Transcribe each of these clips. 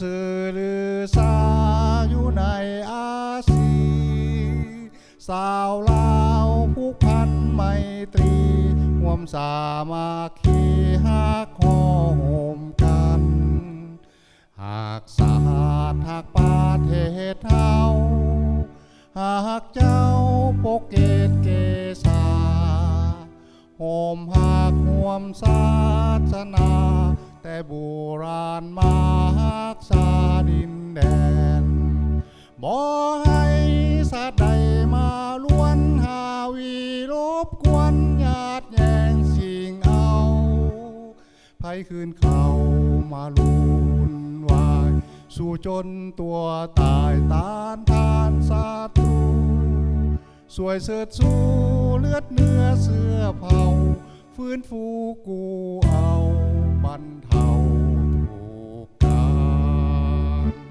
ຊື່ລືຊາຢູ່ໃນອາຊີ ຊາວລາວຜູກພັນໄມຕີ ຮ່ວມສາມັກຄີຮັກຫໍ່ໂຮມກັນ ຮັກຊາດຮັກປະເທດເຮົາ ຮັກເຈົ້າປົກເກດເກສາ ຮ່ວມຮັກຮ່ວມສາສະໜາ ແຕ່ບູຮານມາຮັກສາດິນແດນ ບໍ່ໃຫ້ຊາດໃດມາລວນຫາວີລົບກວນຍາດແຍ່ງຊິງເອົາ ໃຜຄືນເຂົ້າມາວຸ່ນວາຍ ສູ້ຈົນຕົວຕາຍຕ້ານທານສັດຕູ ຊ່ວຍເຊີດຊູເລືອດເນື້ອເຊື້ອເຜົ່າ ຟື້ນຟູກູ້ເອົາບັນເທົາທຸກການ.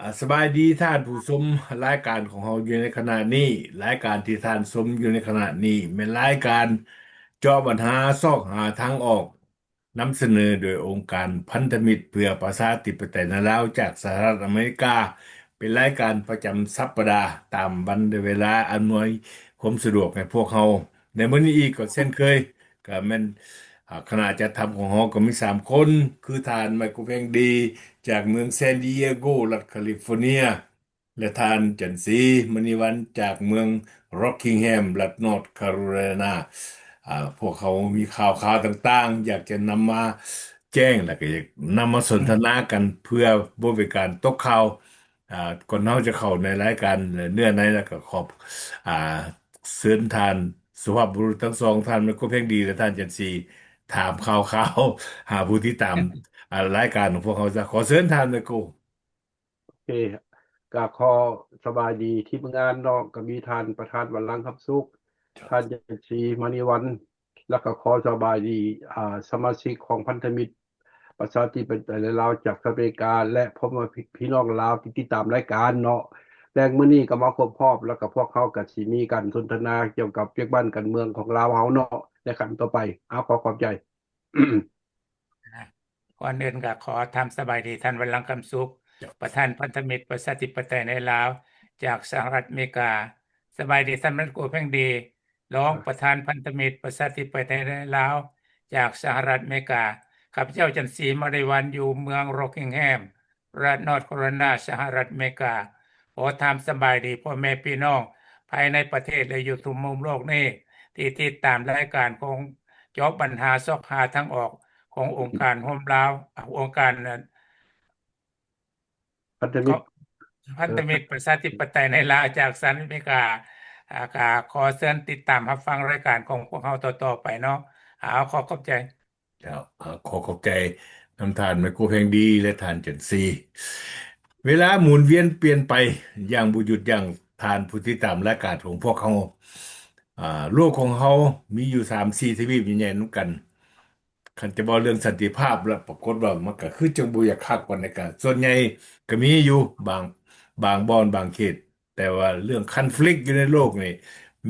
ອາ ສະບາຍດີທ່ານຜູ້ຊົມລາຍການຂອງເຮົາຢູ່ໃນຂະນະນີ້. ລາຍການທີ່ທ່ານຊົມຢູ່ໃນຂະນະນີ້ແມ່ນລາຍການເຈາະບັນຫາຊອກຫາທາງອອກ ນຳສະເໜີໂດຍອົງການພັນທະມິດເພື່ອປະຊາທິປະໄຕໃນລາວຈາກສະຫະລັດອາເມລິກາ, ເປັນລາຍການປະຈຳສັບປະດາຕາມວັນ ແລະ ເວລາອຳນວຍຄວາມສະດວກໃຫ້ພວກເຮົາ. ໃນມື້ນີ້ອີກກໍເຊັ່ນເຄີຍ ກໍແມ່ນ ອາ ຄະນະຈັດທຳຂອງເຮົາກໍມີສາມຄົນ ຄືທ່ານ ໄມໂຄ ແພງດີ ຈາກເມືອງ San Diego ລັດ California ແລະ ທ່ານ ຈັນສີ ມະນີວັນ ຈາກເມືອງ Rockingham ລັດ North Carolina. ອາ ພວກເຂົາມີຂ່າວຄາວຕ່າງໆ ຢາກຈະນຳມາແຈ້ງ ແລະ ກໍຢາກນຳມາສົນທະນາກັນ ເພື່ອບໍ່ເປັນການຕົກຂ່າວ. ອາ ກ່ອນເຮົາຈະເຂົ້າໃນລາຍການເນື້ອໃນ ແລ້ວກໍຂອບ ອາ ເຊີນທ່ານສຸພາບບຸລຸດທັງສອງ ທ່ານ ໄມໂຄ ແພງດີ ແລະ ທ່ານ ຈັນສີ ຖາມຂ່າວຄາວຫາຜູ້ຕິດຕາມ ອາ ລາຍການຂອງພວກເຮົາຊະ. ຂໍເຊີນທ່ານ ໄມໂຄ. ໂອເຄ ກໍຂໍສະບາຍດີທີມງານເນາະ ກໍມີທ່ານປະທານ ວັນລັງ ຄຳສຸກ, ທ່ານ ຈັນສີ ມະນີວັນ ແລ້ວກໍຂໍສະບາຍດີ ອາ ສະມາຊິກຂອງພັນທະມິດປະຊາທິປະໄຕລາວຈາກສະຫະລັດອາເມລິກາ ແລະ ພໍ່ແມ່ພີ່ນ້ອງລາວທີ່ຕິດຕາມລາຍການເນາະ. ແລະ ມື້ນີ້ກໍມາຄົບຮອບ ແລ້ວກໍພວກເຮົາກໍຊິມີການສົນທະນາກ່ຽວກັບວຽກບ້ານການເມືອງຂອງລາວເຮົາເນາະ ໃນຂັ້ນຕໍ່ໄປ. ເອົາ ຂໍຂອບໃຈ. ກ່ອນອື່ນກໍຂໍຖາມສະບາຍດີທ່ານ ວັນລັງ ຄຳສຸກ ເຈົ້າ ປະທານພັນທະມິດປະຊາທິປະໄຕໃນລາວ ຈາກສະຫະລັດອາເມລິກາ. ສະບາຍດີທ່ານ ວັນໂກ ເພັງດີ ຮອງປະທານພັນທະມິດປະຊາທິປະໄຕໃນລາວ ຈາກສະຫະລັດອາເມລິກາ. ຂ້າພະເຈົ້າ ຈັນສີ ມະລິວັນ ຢູ່ເມືອງ Rockingham ລັດ North Carolina ສະຫະລັດອາເມລິກາ. ຂໍຖາມສະບາຍດີພໍ່ແມ່ພີ່ນ້ອງພາຍໃນປະເທດ ແລະ ຢູ່ທົ່ວມຸມໂລກນີ້ ທີ່ຕິດຕາມລາຍການຂອງເຈາະບັນຫາຊອກຫາທາງອອກຂອງອົງການໂຮມລາວ, ອົງການ ພັນທະມິດ ພັນທະມິດປະຊາທິປະໄຕໃນລາວ ຈາກສະຫະລັດອາເມລິກາ. ອາ ກໍຂໍເຊີນຕິດຕາມຮັບຟັງລາຍການຂອງພວກເຮົາຕໍ່ໆໄປເນາະ. ເອົາ ຂໍຂອບໃຈ. ເຈົ້າ ເອີ ຂໍຂອບໃຈນຳທ່ານ ໄມໂຄ ເພັງດີ ແລະ ທ່ານ ຈັນສີ. ເວລາໝູນວຽນປ່ຽນໄປຢ່າງບໍ່ຢຸດຢັ້ງ, ທ່ານຜູ້ຕິດຕາມລາຍການຂອງພວກເຮົາ, ອາ, ໂລກຂອງເຮົາມີຢູ່ສາມສີ່ທະວີບໃຫຍ່ໆນຳກັນ. ຄັນຈະເວົ້າເລື່ອງສັນຕິພາບລະ ປາກົດວ່າມັນກໍຄືຈັ່ງບໍ່ຢາກຄັກປານໃດ. ກໍສ່ວນໃຫຍ່ກໍມີຢູ່ບາງ, ບາງບ່ອນ, ບາງເຂດ. ແຕ່ວ່າເລື່ອງຄອນຟລິກຢູ່ໃນໂລກນີ້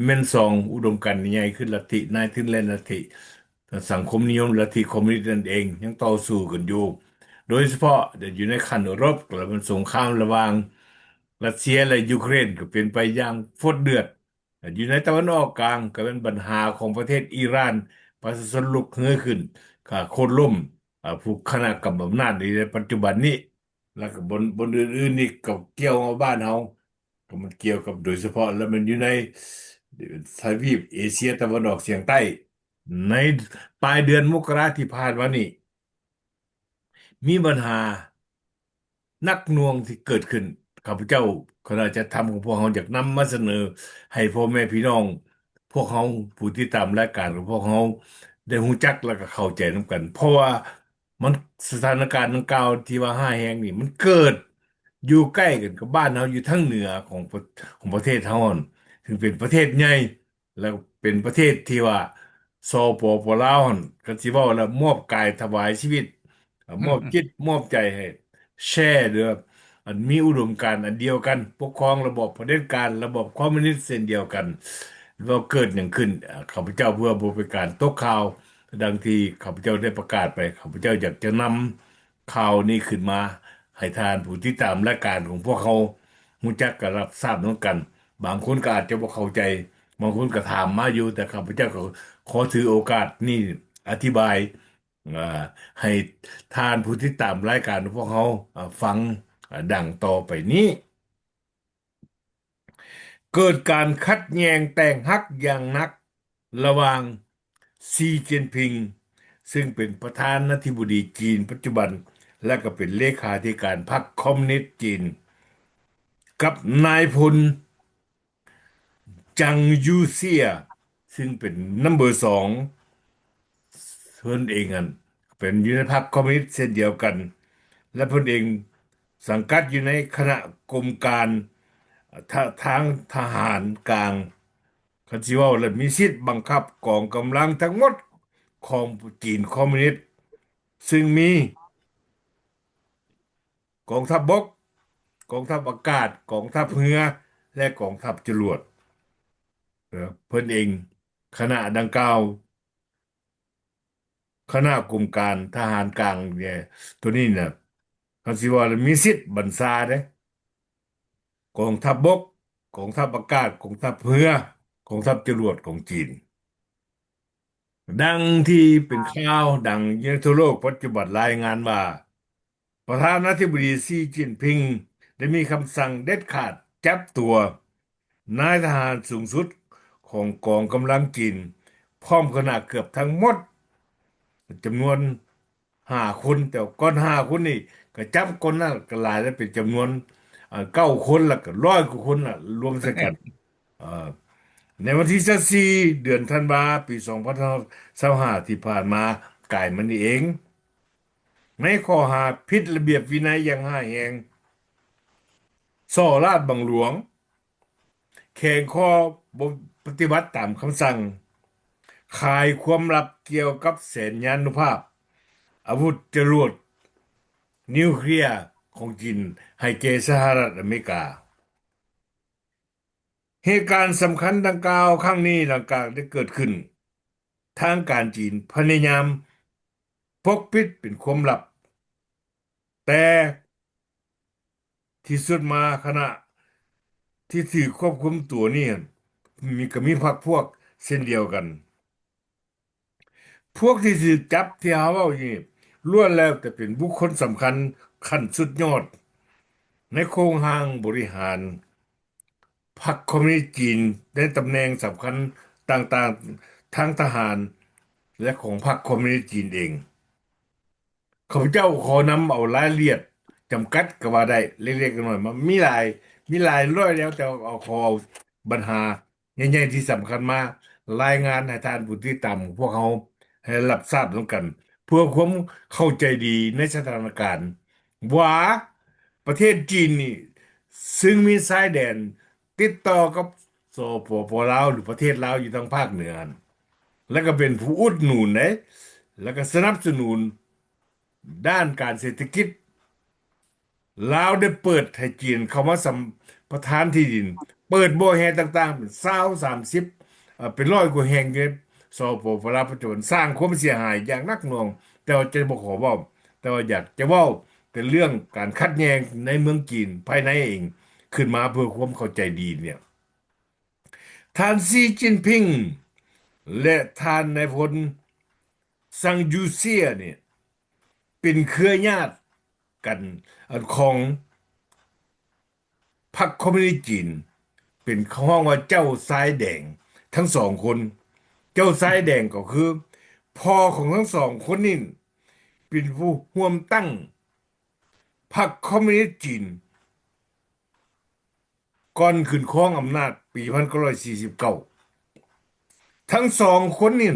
ແມ່ນສອງອຸດົມການໃຫຍ່ ຄືລັດທິນາຍທຶນ ແລະ ລັດທິສັງຄົມນິຍົມ, ລັດທິຄອມມູນິດນັ້ນເອງ ຍັງຕໍ່ສູ້ກັນຢູ່. ໂດຍສະເພາະຢູ່ໃນຂັ້ນເອີຣົບ ກໍແມ່ນສົງຄາມລະຫວ່າງຣັດເຊຍ ແລະ ຢູເຄຣນ ກໍເປັນໄປຢ່າງຟົດເດືອດ. ຢູ່ໃນຕາເວັນອອກກາງ ກໍແມ່ນບັນຫາຂອງປະເທດອີຣານ, ປະຊາຊົນລຸກເຮືອຂຶ້ນ, ຂ້າໂຄ່ນລົ້ມ ອາ ຜູ້ຄະນະກຳອຳນາດໃນປັດຈຸບັນນີ້. ແລ້ວກໍບ່ອນ, ບ່ອນອື່ນໆນີ້ກໍກ່ຽວມາບ້ານເຮົາ, ກໍມັນກ່ຽວກັບໂດຍສະເພາະ ແລ້ວມັນຢູ່ໃນທະວີບເອເຊຍຕາເວັນອອກສຽງໃຕ້. ໃນປາຍເດືອນມົກກະລາທີ່ຜ່ານມານີ້ ມີບັນຫາໜັກໜ່ວງທີ່ເກີດຂຶ້ນ. ຂ້າພະເຈົ້າ ຄະນະຈັດທຳຂອງພວກເຮົາ ຢາກນຳມາສະເໜີໃຫ້ພໍ່ແມ່ພີ່ນ້ອງພວກເຮົາ ຜູ້ຕິດຕາມລາຍການຂອງພວກເຮົາ ໄດ້ຮູ້ຈັກ ແລ້ວກໍເຂົ້າໃຈນຳກັນ, ເພາະວ່າ ມັນ ສະຖານະການດັ່ງກ່າວທີ່ວ່າຮ້າຍແຮງນີ້ ມັນເກີດຢູ່ໃກ້ກັນກັບບ້ານເຮົາ ຢູ່ທາງເໜືອຂອງປະ, ຂອງປະເທດເຮົາຫັ້ນ ຊຶ່ງເປັນປະເທດໃຫຍ່ ແລະ ເປັນປະເທດທີ່ວ່າ ສປປ ລາວຫັ້ນ ຄັນຊິເວົ້າແລ້ວ ມອບກາຍຖວາຍຊີວິດ, ມອບຈິດມອບໃຈໃຫ້ ແຊ ເດີ ອັນມີອຸດົມການອັນດຽວກັນ, ປົກຄອງລະບອບຜະເດັດການ, ລະບອບຄອມມູນິດເຊັ່ນດຽວກັນ. ວ່າເກີດຫຍັງຂຶ້ນ? ອາ, ຂ້າພະເຈົ້າ ເພື່ອບໍ່ເປັນການຕົກຂ່າວ ດັ່ງທີ່ຂ້າພະເຈົ້າໄດ້ປະກາດໄປ, ຂ້າພະເຈົ້າຢາກຈະນຳຂ່າວນີ້ຂຶ້ນມາໃຫ້ທ່ານຜູ້ຕິດຕາມລາຍການຂອງພວກເຮົາຮູ້ຈັກ ແລະ ຮັບຊາບນຳກັນ. ບາງຄົນກໍອາດຈະບໍ່ເຂົ້າໃຈ, ບາງຄົນກໍຖາມມາຢູ່, ແຕ່ຂ້າພະເຈົ້າກໍຂໍຖືໂອກາດນີ້ອະທິບາຍ ອາ ໃຫ້ທ່ານຜູ້ຕິດຕາມລາຍການຂອງພວກເຮົາ ອາ ຟັງ ອາ ດັ່ງຕໍ່ໄປນີ້. ເກີດການຂັດແຍ່ງແຕກຫັກຢ່າງໜັກລະຫວ່າງ ຊີ ຈິນຜິງ ຊຶ່ງເປັນປະທານາທິບໍດີຈີນປັດຈຸບັນ ແລະ ກໍເປັນເລຂາທິການພັກຄອມມູນິດຈີນ ກັບນາຍພົນ ຈາງ ຢູເຊຍ ຊຶ່ງເປັນນຳເບີສອງ ເພິ່ນເອງຫັ້ນເປັນຢູ່ໃນພັກຄອມມູນິດເຊັ່ນດຽວກັນ ແລະ ເພິ່ນເອງສັງກັດຢູ່ໃນຄະນະກົມການ ທະ, ທາງທະຫານກາງ. ຄັນຊິເວົ້າແລ້ວ ມີສິດບັງຄັບກອງກຳລັງທັງໝົດຂອງຈີນຄອມມູນິດ ຊຶ່ງມີ ກອງທັບບົກ, ກອງທັບອາກາດ, ກອງທັບເຮືອ ແລະ ກອງທັບຈະຫຼວດ. ເອີ ເພິ່ນເອງ ຄະນະດັ່ງກ່າວ ຄະນະກົມການທະຫານກາງ ໂຕນີ້ນະ ຄັນຊິເວົ້າແລ້ວມີສິດບັນຊາເດ້ ກອງທັບບົກ, ກອງທັບອາກາດ, ກອງທັບເຮືອ, ກອງທັບຈະຫຼວດຂອງຈີນ. ດັ່ງທີ່ເປັນຂ່າວດັງຢູ່ໃນທົ່ວໂລກປັດຈຸບັນລາຍງານວ່າ ປະທານາທິບໍດີ ຊີ ຈິນຜິງ ໄດ້ມີຄຳສັ່ງເດັດຂາດຈັບຕົວນາຍທະຫານສູງສຸດຂອງກອງກຳລັງຈີນ ພ້ອມຄະນະເກືອບທັງໝົດ ຈຳນວນ ຫ້າຄົນ, ແຕ່ກ່ອນຫ້າຄົນນີ້ກໍຈັບກ່ອນນັ້ນກໍຫຼາຍແລ້ວ ເປັນຈຳນວນ ເອີ ເກົ້າຄົນ ແລ້ວກໍຮ້ອຍກວ່າຄົນລະລວມໃສ່ກັນ. ເອີ ໃນວັນທີຊາວສີ່ ເດືອນທັນວາ ປີສອງພັນຊາວຫ້າ ທີ່ຜ່ານມາກາຍມານີ້ເອງ ໃນຂໍ້ຫາຜິດລະບຽບວິໄນຢ່າງຮ້າຍແຮງ, ສໍ້ລາດບັງຫຼວງ, ແຂວງຂໍ້ບໍ່ປະຕິບັດຕາມຄຳສັ່ງ, ຂາຍຄວາມລັບກ່ຽວກັບແສນຍານຸພາບອາວຸດຈະຫຼວດນິວເຄລຍຂອງຈີນໃຫ້ແກ່ສະຫະລັດອາເມລິກາ. ເຫດການສຳຄັນດັ່ງກ່າວຄັ້ງນີ້ ຫຼັງຈາກໄດ້ເກີດຂຶ້ນ, ທາງການຈີນພະຍາຍາມປົກປິດເປັນຄວາມລັບ ແຕ່ທີ່ສຸດມາຄະນະທີ່ຖືກຄວບຄຸມຕົວນີ້ ມີ ກໍມີພັກພວກເຊັ່ນດຽວກັນ. ພວກທີ່ຖືກຈັບທີ່ເຮົາເວົ້າຢູ່ນີ້ ລ້ວນແລ້ວແຕ່ເປັນບຸກຄົນສຳຄັນຂັ້ນສຸດຍອດໃນໂຄງຮ່າງບໍລິຫານພັກຄອມມູນິດຈີນ ໃນຕຳແໜ່ງສຳຄັນຕ່າງໆ ທາງທະຫານ ແລະ ຂອງພັກຄອມມູນິດຈີນເອງ. ຂ້າພະເຈົ້າຂໍນຳເອົາລາຍລະອຽດຈຳກັດກໍວ່າໄດ້ ເລັກໆນ້ອຍໆ ມາ ມີຫຼາຍ ມີຫຼາຍຮ້ອຍແນວ ແຕ່ວ່າເອົາ ຂໍເອົາບັນຫາໃຫຍ່ໆທີ່ສຳຄັນມາລາຍງານໃຫ້ທ່ານຜູ້ຕິດຕາມຂອງພວກເຮົາໃຫ້ຮັບຊາບນຳກັນ ເພື່ອຄວາມເຂົ້າໃຈດີໃນສະຖານະການວ່າ ປະເທດຈີນນີ້ ຊຶ່ງມີຊາຍແດນຕິດຕໍ່ກັບ ສປປ ລາວ ຫຼື ປະເທດລາວຢູ່ທາງພາກເໜືອຫັ້ນ ແລະ ກໍເປັນຜູ້ອຸດໜູນເດ້ ແລະ ກໍສະໜັບສະໜູນດ້ານການເສດຖະກິດ. ລາວໄດ້ເປີດໃຫ້ຈີນເຂົ້າມາສຳປະທານທີ່ດິນ ເປີດບໍ່ແຮ່ຕ່າງໆ ເປັນຊາວ ສາມສິບ ເອີ ເປັນຮ້ອຍກວ່າແຫ່ງຢູ່ ສປປ ລາວ ປັດຈຸບັນ ສ້າງຄວາມເສຍຫາຍຢ່າງໜັກໜ່ວງ ແຕ່ວ່າຈະບໍ່ຂໍເວົ້າ ແຕ່ວ່າຢາກຈະເວົ້າແຕ່ເລື່ອງການຂັດແຍ່ງໃນເມືອງຈີນພາຍໃນເອງຂຶ້ນມາ ເພື່ອຄວາມເຂົ້າໃຈດີນີ້. ທ່ານ ຊີ ຈິນຜິງ ແລະ ທ່ານນາຍພົນ ຊັງ ຢູເຊຍ ນີ້ ເປັນເຄືອຍາດກັນ ອັນ ຂອງພັກຄອມມູນິດຈີນ ເປັນ ເຂົາຮ້ອງວ່າເຈົ້າຊາຍແດງທັງສອງຄົນ. ເຈົ້າຊາຍແດງກໍຄືພໍ່ຂອງທັງສອງຄົນນີ້ ເປັນຜູ້ຮ່ວມຕັ້ງພັກຄອມມູນິດຈີນ ກ່ອນຂຶ້ນຄອງອຳນາດປີພັນເກົ້າຮ້ອຍສີ່ສິບເກົ້າ. ທັງສອງຄົນນີ້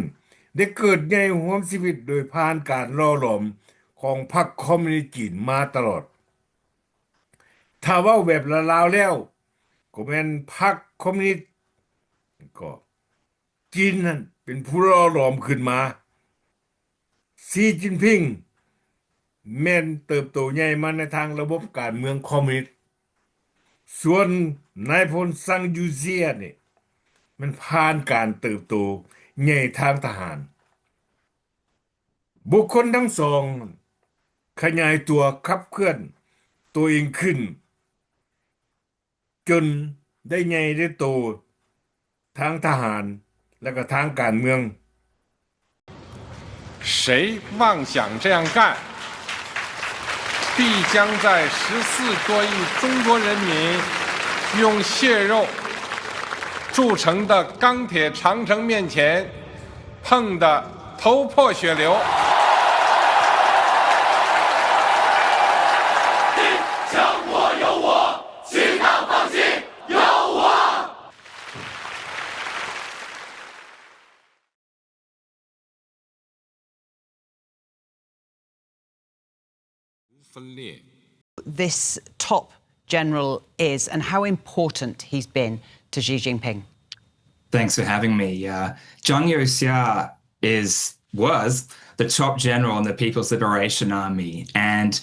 ໄດ້ເກີດໃຫຍ່ຮ່ວມຊີວິດໂດຍຜ່ານການຫຼໍ່ຫຼອມຂອງພັກຄອມມູນິດຈີນມາຕະຫຼອດ. ຖ້າເວົ້າແບບລາວໆແລ້ວ ກໍແມ່ນພັກຄອມມູນິດ ກໍ ຈີນນັ້ນເປັນຜູ້ຫຼໍ່ຫຼອມຂຶ້ນມາ. ຊີ ຈິນຜິງ ແມ່ນເຕີບໂຕໃຫຍ່ມາໃນທາງລະບົບການເມືອງຄອມມູນິດ, ສ່ວນນາຍພົນ ຊັງ ຢູເຊຍ ນີ້ ແມ່ນຜ່ານການເຕີບໂຕໃຫຍ່ທາງທະຫານ. ບຸກຄົນທັງສອງຂະຫຍາຍຕົວຂັບເຄື່ອນຕົວເອງຂຶ້ນ ຈົນໄດ້ໃຫຍ່ໄດ້ໂຕທາງທະຫານ ແລະ ກໍທາງການເມືອງ. 谁妄想这样干，必将在十四多亿中国人民用血肉筑成的钢铁长城面前 碰得头破血流。强国有我，其他放弃有我。分裂。 this top general is and how important he's been to Xi Jinping. Thanks for having me. Uh, Zhang Youxia is was the top general in the People's Liberation Army, and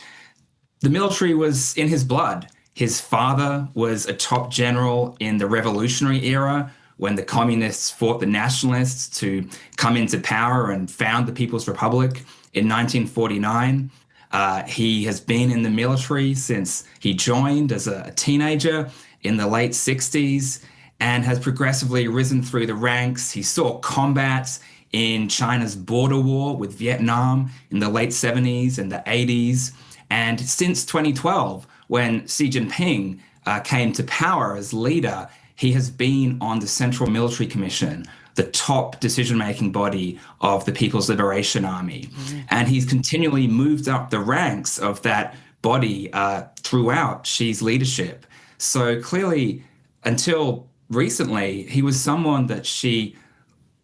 the military was in his blood. His father was a top general in the revolutionary era when the communists fought the nationalists to come into power and found the People's Republic in nineteen forty-nine. Uh, he has been in the military since he joined as a teenager in the late sixties and has progressively risen through the ranks. He saw combat in China's border war with Vietnam in the late seventies and the eighties. And since twenty twelve, when Xi Jinping uh, came to power as leader, he has been on the Central Military Commission, the top decision making body of the People's Liberation Army. And he's continually moved up the ranks of that body uh, throughout Xi's leadership. So clearly, until recently, he was someone that Xi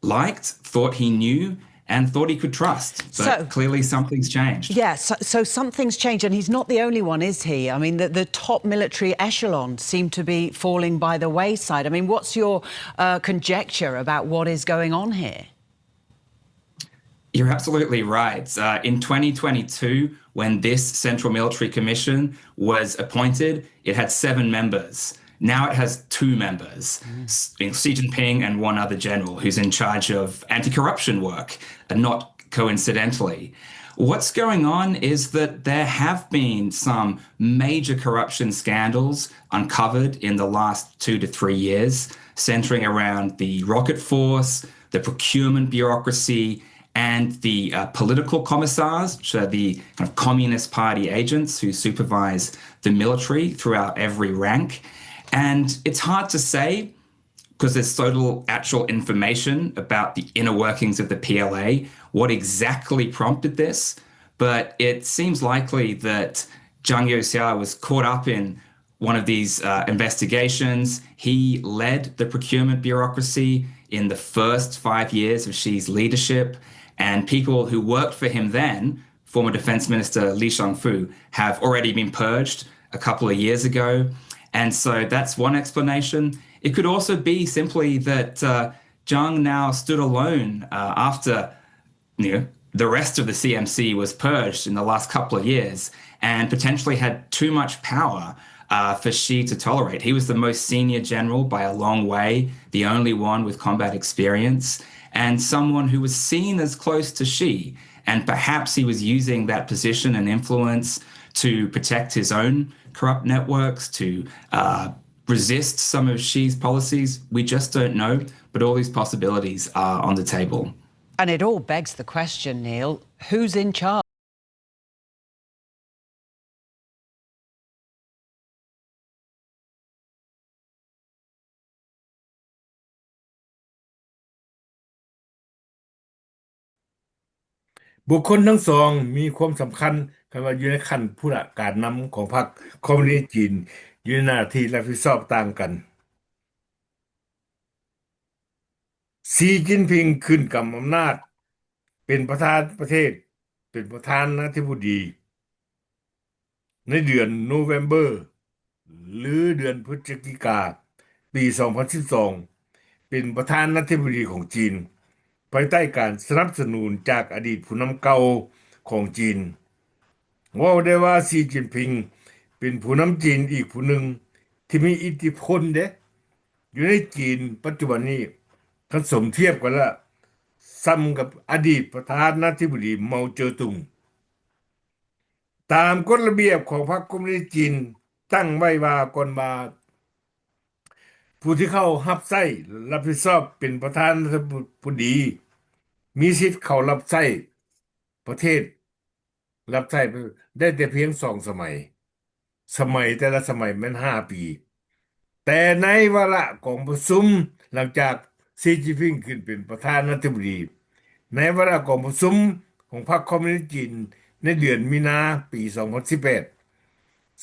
liked, thought he knew, and thought he could trust. But so, clearly something's changed. Yes, yeah, so, so something's changed, and he's not the only one, is he? I mean, the, the top military echelon seem to be falling by the wayside. I mean, what's your uh, conjecture about what is going on here? You're absolutely right. Uh, in twenty twenty-two, when this Central Military Commission was appointed, it had seven members. Now it has two members, Xi Jinping and one other general who's in charge of anti-corruption work, and not coincidentally. What's going on is that there have been some major corruption scandals uncovered in the last two to three years, centering around the rocket force, the procurement bureaucracy, and the uh, political commissars, which are the kind of Communist Party agents who supervise the military throughout every rank. And it's hard to say, because there's so little actual information about the inner workings of the P L A, what exactly prompted this. But it seems likely that Zhang Youxia was caught up in one of these uh, investigations. He led the procurement bureaucracy in the first five years of Xi's leadership, and people who worked for him then, former Defense Minister Li Shangfu, have already been purged a couple of years ago. And so that's one explanation. It could also be simply that uh, Zhang now stood alone uh, after you know, the rest of the C M C was purged in the last couple of years and potentially had too much power uh, for Xi to tolerate. He was the most senior general by a long way, the only one with combat experience, and someone who was seen as close to Xi. And perhaps he was using that position and influence to protect his own corrupt networks, to uh, resist some of Xi's policies. We just don't know, but all these possibilities are on the table. And it all begs the question, Neil, who's in charge? ບຸກຄົນທັງສອງມີຄວາມສຳຄັນ ຄັນວ່າຢູ່ໃນຂັ້ນຜູ້ນຳການນຳຂອງພັກຄອມມູນິດຈີນ ຢູ່ໃນໜ້າທີ່ຮັບຜິດຊອບຕ່າງກັນ. ຊີ ຈິ້ນຜິງຂຶ້ນກຳອຳນາດເປັນປະທານປະເທດ ເປັນປະທານາທິບໍດີ ໃນເດືອນໂນເວັມເບີ ຫຼື ເດືອນພຶສຈິກາ ປີສອງພັນສິບສອງ ເປັນປະທານາທິບໍດີຂອງຈີນ ພາຍໃຕ້ການສະໜັບສະໜູນຈາກອະດີດຜູ້ນຳເກົ່າຂອງຈີນ. ເວົ້າໄດ້ວ່າ ຊີ ຈິ້ນຜິງ ເປັນຜູ້ນຳຈີນອີກຜູ້ໜຶ່ງທີ່ມີອິດທິພົນເດ້ ຢູ່ໃນຈີນປັດຈຸບັນນີ້ ຄັນສົມທຽບກັນລະ ສ່ຳກັບອະດີດປະທານາທິບໍດີ ເມົາເຈີຕຸງ. ຕາມກົດລະບຽບຂອງພັກຄອມມູນິດຈີນ ຕັ້ງໄວ້ວ່າ ກ່ອນວ່າ ຜູ້ທີ່ເຂົ້າຮັບໃຊ້ ຮັບຜິດຊອບເປັນປະທານາທິບໍດີ ມີສິດເຂົ້າຮັບໃຊ້ປະເທດ ຮັບໃຊ້ໄດ້ແຕ່ພຽງສອງສະໄໝ, ສະໄໝແຕ່ລະສະໄໝແມ່ນຫ້າປີ. ແຕ່ໃນວາລະກອງປະຊຸມ ຫຼັງຈາກ ຊີ ຈິ້ນຜິງ ຂຶ້ນເປັນປະທານາທິບໍດີ ໃນວາລະກອງປະຊຸມຂອງພັກຄອມມູນິດຈີນ ໃນເດືອນມີນາ ປີສອງພັນສິບແປດ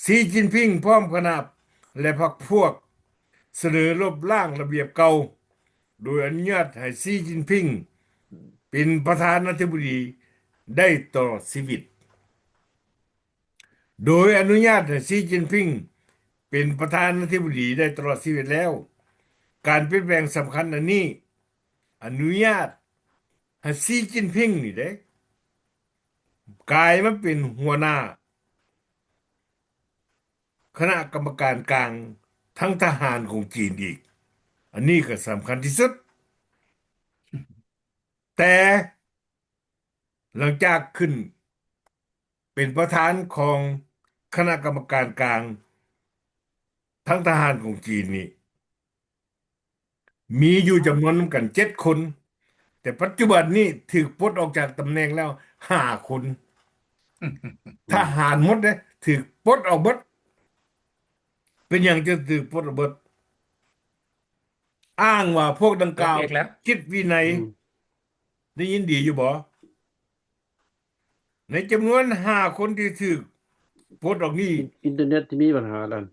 ຊີ ຈິ້ນຜິງ ພ້ອມຄະນະ ແລະ ພັກພວກ ສະເໜີລົບລ້າງລະບຽບເກົ່າ ໂດຍອະນຸຍາດໃຫ້ ຊີ ຈິ້ນຜິງ ເປັນປະທານາທິບໍດີໄດ້ຕະຫຼອດຊີວິດ. ໂດຍອະນຸຍາດໃຫ້ ຊີ ຈິ້ນຜິງ ເປັນປະທານາທິບໍດີໄດ້ຕະຫຼອດຊີວິດແລ້ວ, ການປ່ຽນແປງສຳຄັນອັນນີ້ ອະນຸຍາດໃຫ້ ຊີ ຈິ້ນຜິງ ນີ້ເດ້ ກາຍມາເປັນຫົວໜ້າ ຄະນະກຳມະການກາງທາງທະຫານຂອງຈີນອີກ. ອັນນີ້ກໍສຳຄັນທີ່ສຸດ. ແຕ່ຫຼັງຈາກຂຶ້ນເປັນປະທານຂອງຄະນະກຳມະການກາງທາງທະຫານຂອງຈີນນີ້ ມີຢູ່ຈຳນວນນຳກັນເຈັດຄົນ, ແຕ່ປັດຈຸບັນນີ້ຖືກປົດອອກຈາກຕຳແໜ່ງແລ້ວຫ້າຄົນ. ທະຫານໝົດເດ້ ຖືກປົດອອກເບິດ. ເປັນຫຍັງຈຶ່ງຖືກປົດອອກເບິດ? ອ້າງວ່າພວກດັ່ງກ່າວຜິດວິໄນ. ອືມ ໄດ້ຍິນດີຢູ່ບໍ່? ໃນຈຳນວນຫ້າຄົນທີ່ຖືກປົດອອກນີ້ ອິນເຕີເນັດທີ່ມີບັນຫານັ້ນ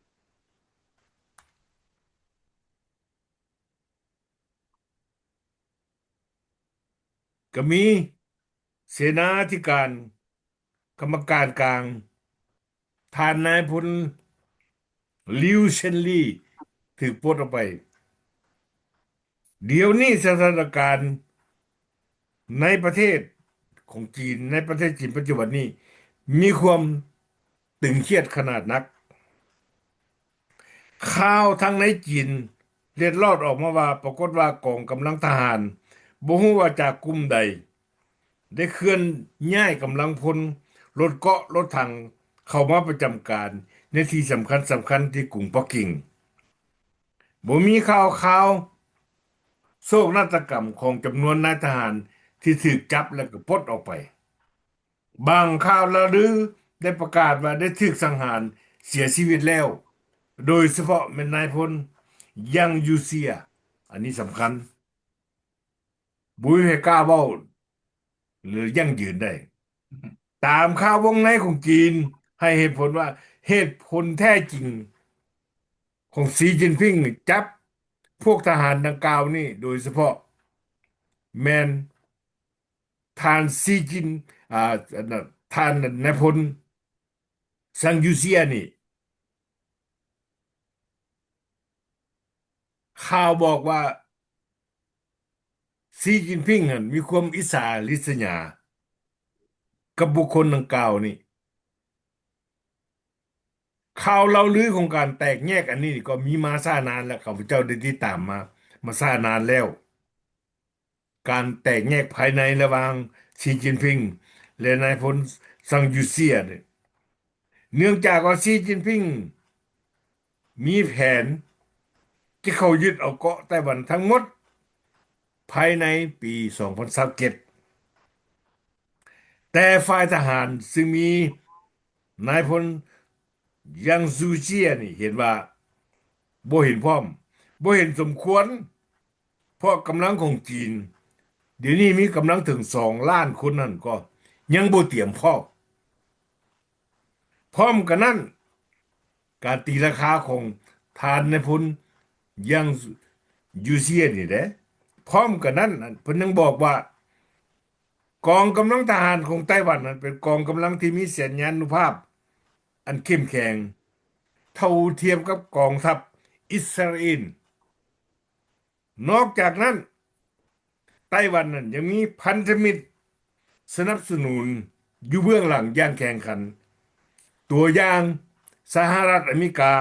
ກໍມີເສນາທິການ ກຳມະການກາງ ທ່ານນາຍພົນ ລິວ ເຊັນລີ ຖືກປົດອອກໄປ. ດຽວນີ້ສະຖານະການໃນປະເທດຂອງຈີນ ໃນປະເທດຈີນປັດຈຸບັນນີ້ ມີຄວາມຕຶງຄຽດຂະໜາດໜັກ. ຂ່າວທາງໃນຈີນເລັດລອດອອກມາວ່າ ປາກົດວ່າກອງກຳລັງທະຫານ ບໍ່ຮູ້ວ່າຈາກກຸ່ມໃດ ໄດ້ເຄື່ອນຍ້າຍກຳລັງພົນ ລົດເກາະ ລົດຖັງ ເຂົ້າມາປະຈຳການໃນທີ່ສຳຄັນໆ ທີ່ກຸງປັກກິ່ງ. ບໍ່ມີຂ່າວຄາວໂສກນາດຕະກຳຂອງຈຳນວນນາຍທະຫານທີ່ຖືກຈັບ ແລະ ກໍປົດອອກໄປ. ບາງຂ່າວລາວລືໄດ້ປະກາດວ່າໄດ້ຖືກສັງຫານເສຍຊີວິດແລ້ວ, ໂດຍສະເພາະແມ່ນນາຍພົນ ຍັງຢູເຊຍ. ອັນນີ້ສຳຄັນ. ບໍ່ມີໃຜກ້າເວົ້າ ຫຼືຢັ້ງຢືນໄດ້. ຕາມຂ່າວວົງໃນຂອງຈີນໃຫ້ເຫດຜົນວ່າ ເຫດຜົນແທ້ຈິງຂອງ ຊີ ຈິນຜິງ ຈັບພວກທະຫານດັ່ງກ່າວນີ້ ໂດຍສະເພາະແມ່ນທ່ານ ຊີ ຈິນ ອາ ທ່ານນາຍພົນ ຊັງຢູເຊຍນີ້ ຂ່າວບອກວ່າ ຊີ ຈິນຜິງ ນັ້ນມີຄວາມອິດສາລິດສະຫຍາກັບບຸກຄົນດັ່ງກ່າວນີ້. ຂ່າວລາວລືຂອງການແຕກແຍກອັນນີ້ກໍມີມາຊ້ານານແລ້ວ, ຂ້າພະເຈົ້າໄດ້ຕິດຕາມມາ ມາຊ້ານານແລ້ວ. ການແຕກແຍກພາຍໃນລະຫວ່າງ ຊີ ຈິນຜິງ ແລະ ນາຍພົນ ຊັງ ຢູເຊຍ ເນື່ອງຈາກວ່າ ຊີ ຈິນຜິງ ມີແຜນຈະເຂົ້າຍຶດເອົາເກາະໄຕ້ຫວັນທັງໝົດ ພາຍໃນປີສອງພັນຊາວເຈັດ ແຕ່ຝ່າຍທະຫານ ຊຶ່ງມີນາຍພົນ ຍັງຊູເຊຍ ນີ້ເຫັນວ່າບໍ່ເຫັນພ້ອມ, ບໍ່ເຫັນສົມຄວນ, ເພາະກຳລັງຂອງຈີນ ດຽວນີ້ມີກຳລັງເຖິງສອງລ້ານຄົນນັ້ນກໍຍັງບໍ່ຕຽມພ້ອມ. ພ້ອມກັນນັ້ນ, ການຕີລາຄາຂອງທ່ານນາຍພົນ ຍັງຊູເຊຍ ນີ້ເດ້, ພ້ອມກັນນັ້ນ ເພິ່ນຍັງບອກວ່າ ກອງກຳລັງທະຫານຂອງໄຕ້ຫວັນນັ້ນ ເປັນກອງກຳລັງທີ່ມີສັນຍານຸພາບອັນເຂັ້ມແຂງ ເທົ່າທຽມກັບກອງທັບອິດສະຣາເອນ. ນອກຈາກນັ້ນ, ໄຕ້ຫວັນນັ້ນຍັງມີພັນທະມິດສະໜັບສະໜູນຢູ່ເບື້ອງຫຼັງຢ່າງແຂງຂັນ, ຕົວຢ່າງ ສະຫະລັດອາເມລິກາ,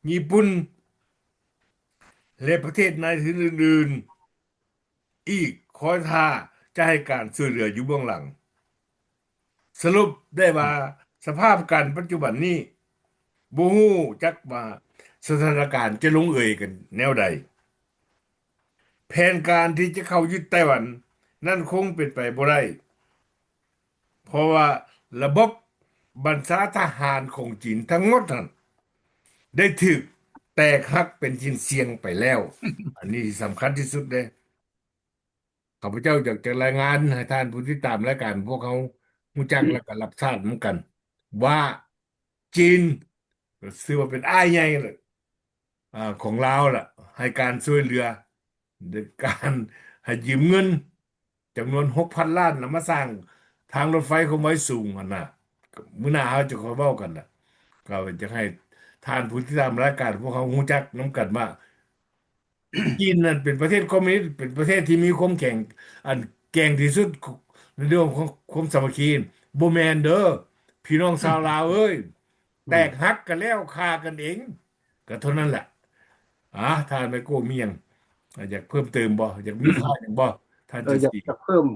ຍີ່ປຸ່ນ ແລະ ປະເທດໃນອື່ນໆ ອີກ ຄອຍທ່າຈະໃຫ້ການຊ່ວຍເຫຼືອຢູ່ເບື້ອງຫຼັງ. ສະຫຼຸບໄດ້ວ່າ ສະພາບການປັດຈຸບັນນີ້ ບໍ່ຮູ້ຈັກວ່າສະຖານະການຈະລົງເອີຍກັນແນວໃດ. ແຜນການທີ່ຈະເຂົ້າຍຶດໄຕ້ຫວັນນັ້ນຄົງເປັນໄປບໍ່ໄດ້, ເພາະວ່າລະບົບບັນຊາທະຫານຂອງຈີນທັງໝົດນັ້ນ ໄດ້ຖືກແຕກຫັກເປັນຊິ້ນສ່ຽງໄປແລ້ວ. ອັນນີ້ທີ່ສຳຄັນທີ່ສຸດເດ້. ຂ້າພະເຈົ້າຢາກຈະລາຍງານໃຫ້ທ່ານຜູ້ຕິດຕາມລາຍການພວກເຮົາຮູ້ຈັກ ແລະ ກໍຮັບຊາບນຳກັນວ່າ ຈີນ ກໍຖືວ່າເປັນອ້າຍໃຫຍ່ລະ ອາ ຂອງລາວລະ ໃຫ້ການຊ່ວຍເຫຼືອ ໂດຍການໃຫ້ຢືມເງິນຈຳນວນຫົກພັນລ້ານນຳມາສ້າງທາງລົດໄຟຄວາມໄວສູງຫັ້ນນະ. ມື້ໜ້າເຮົາຈະຄ່ອຍເວົ້າກັນນະ. ກໍຢາກໃຫ້ທ່ານຜູ້ຕິດຕາມລາຍການພວກເຮົາຮູ້ຈັກນຳກັນວ່າ ຈີນນັ້ນເປັນປະເທດຄອມມູນິດ, ເປັນປະເທດທີ່ມີຄວາມແຂງ ອັນແກ່ງທີ່ສຸດໃນເລື່ອງຂອງຄວາມສາມັກຄີ. ບໍ່ແມ່ນເດີ ພີ່ນ້ອງຊາວລາວເອີຍ, ແຕກຫັກກັນແລ້ວ ຂ້າກັນເອງ ກໍເທົ່ານັ້ນແຫຼະ. ອາ ທ່ານໄມໂກ້ມີຫຍັງ ອາ ຢາກເພີ່ມເຕີມບໍ່? ຢາກມີຂ່າວຫຍັງບໍ່? ທ່ານ ເອີ ຈັນສີ ຢາກ ຢາກເພີ່ມ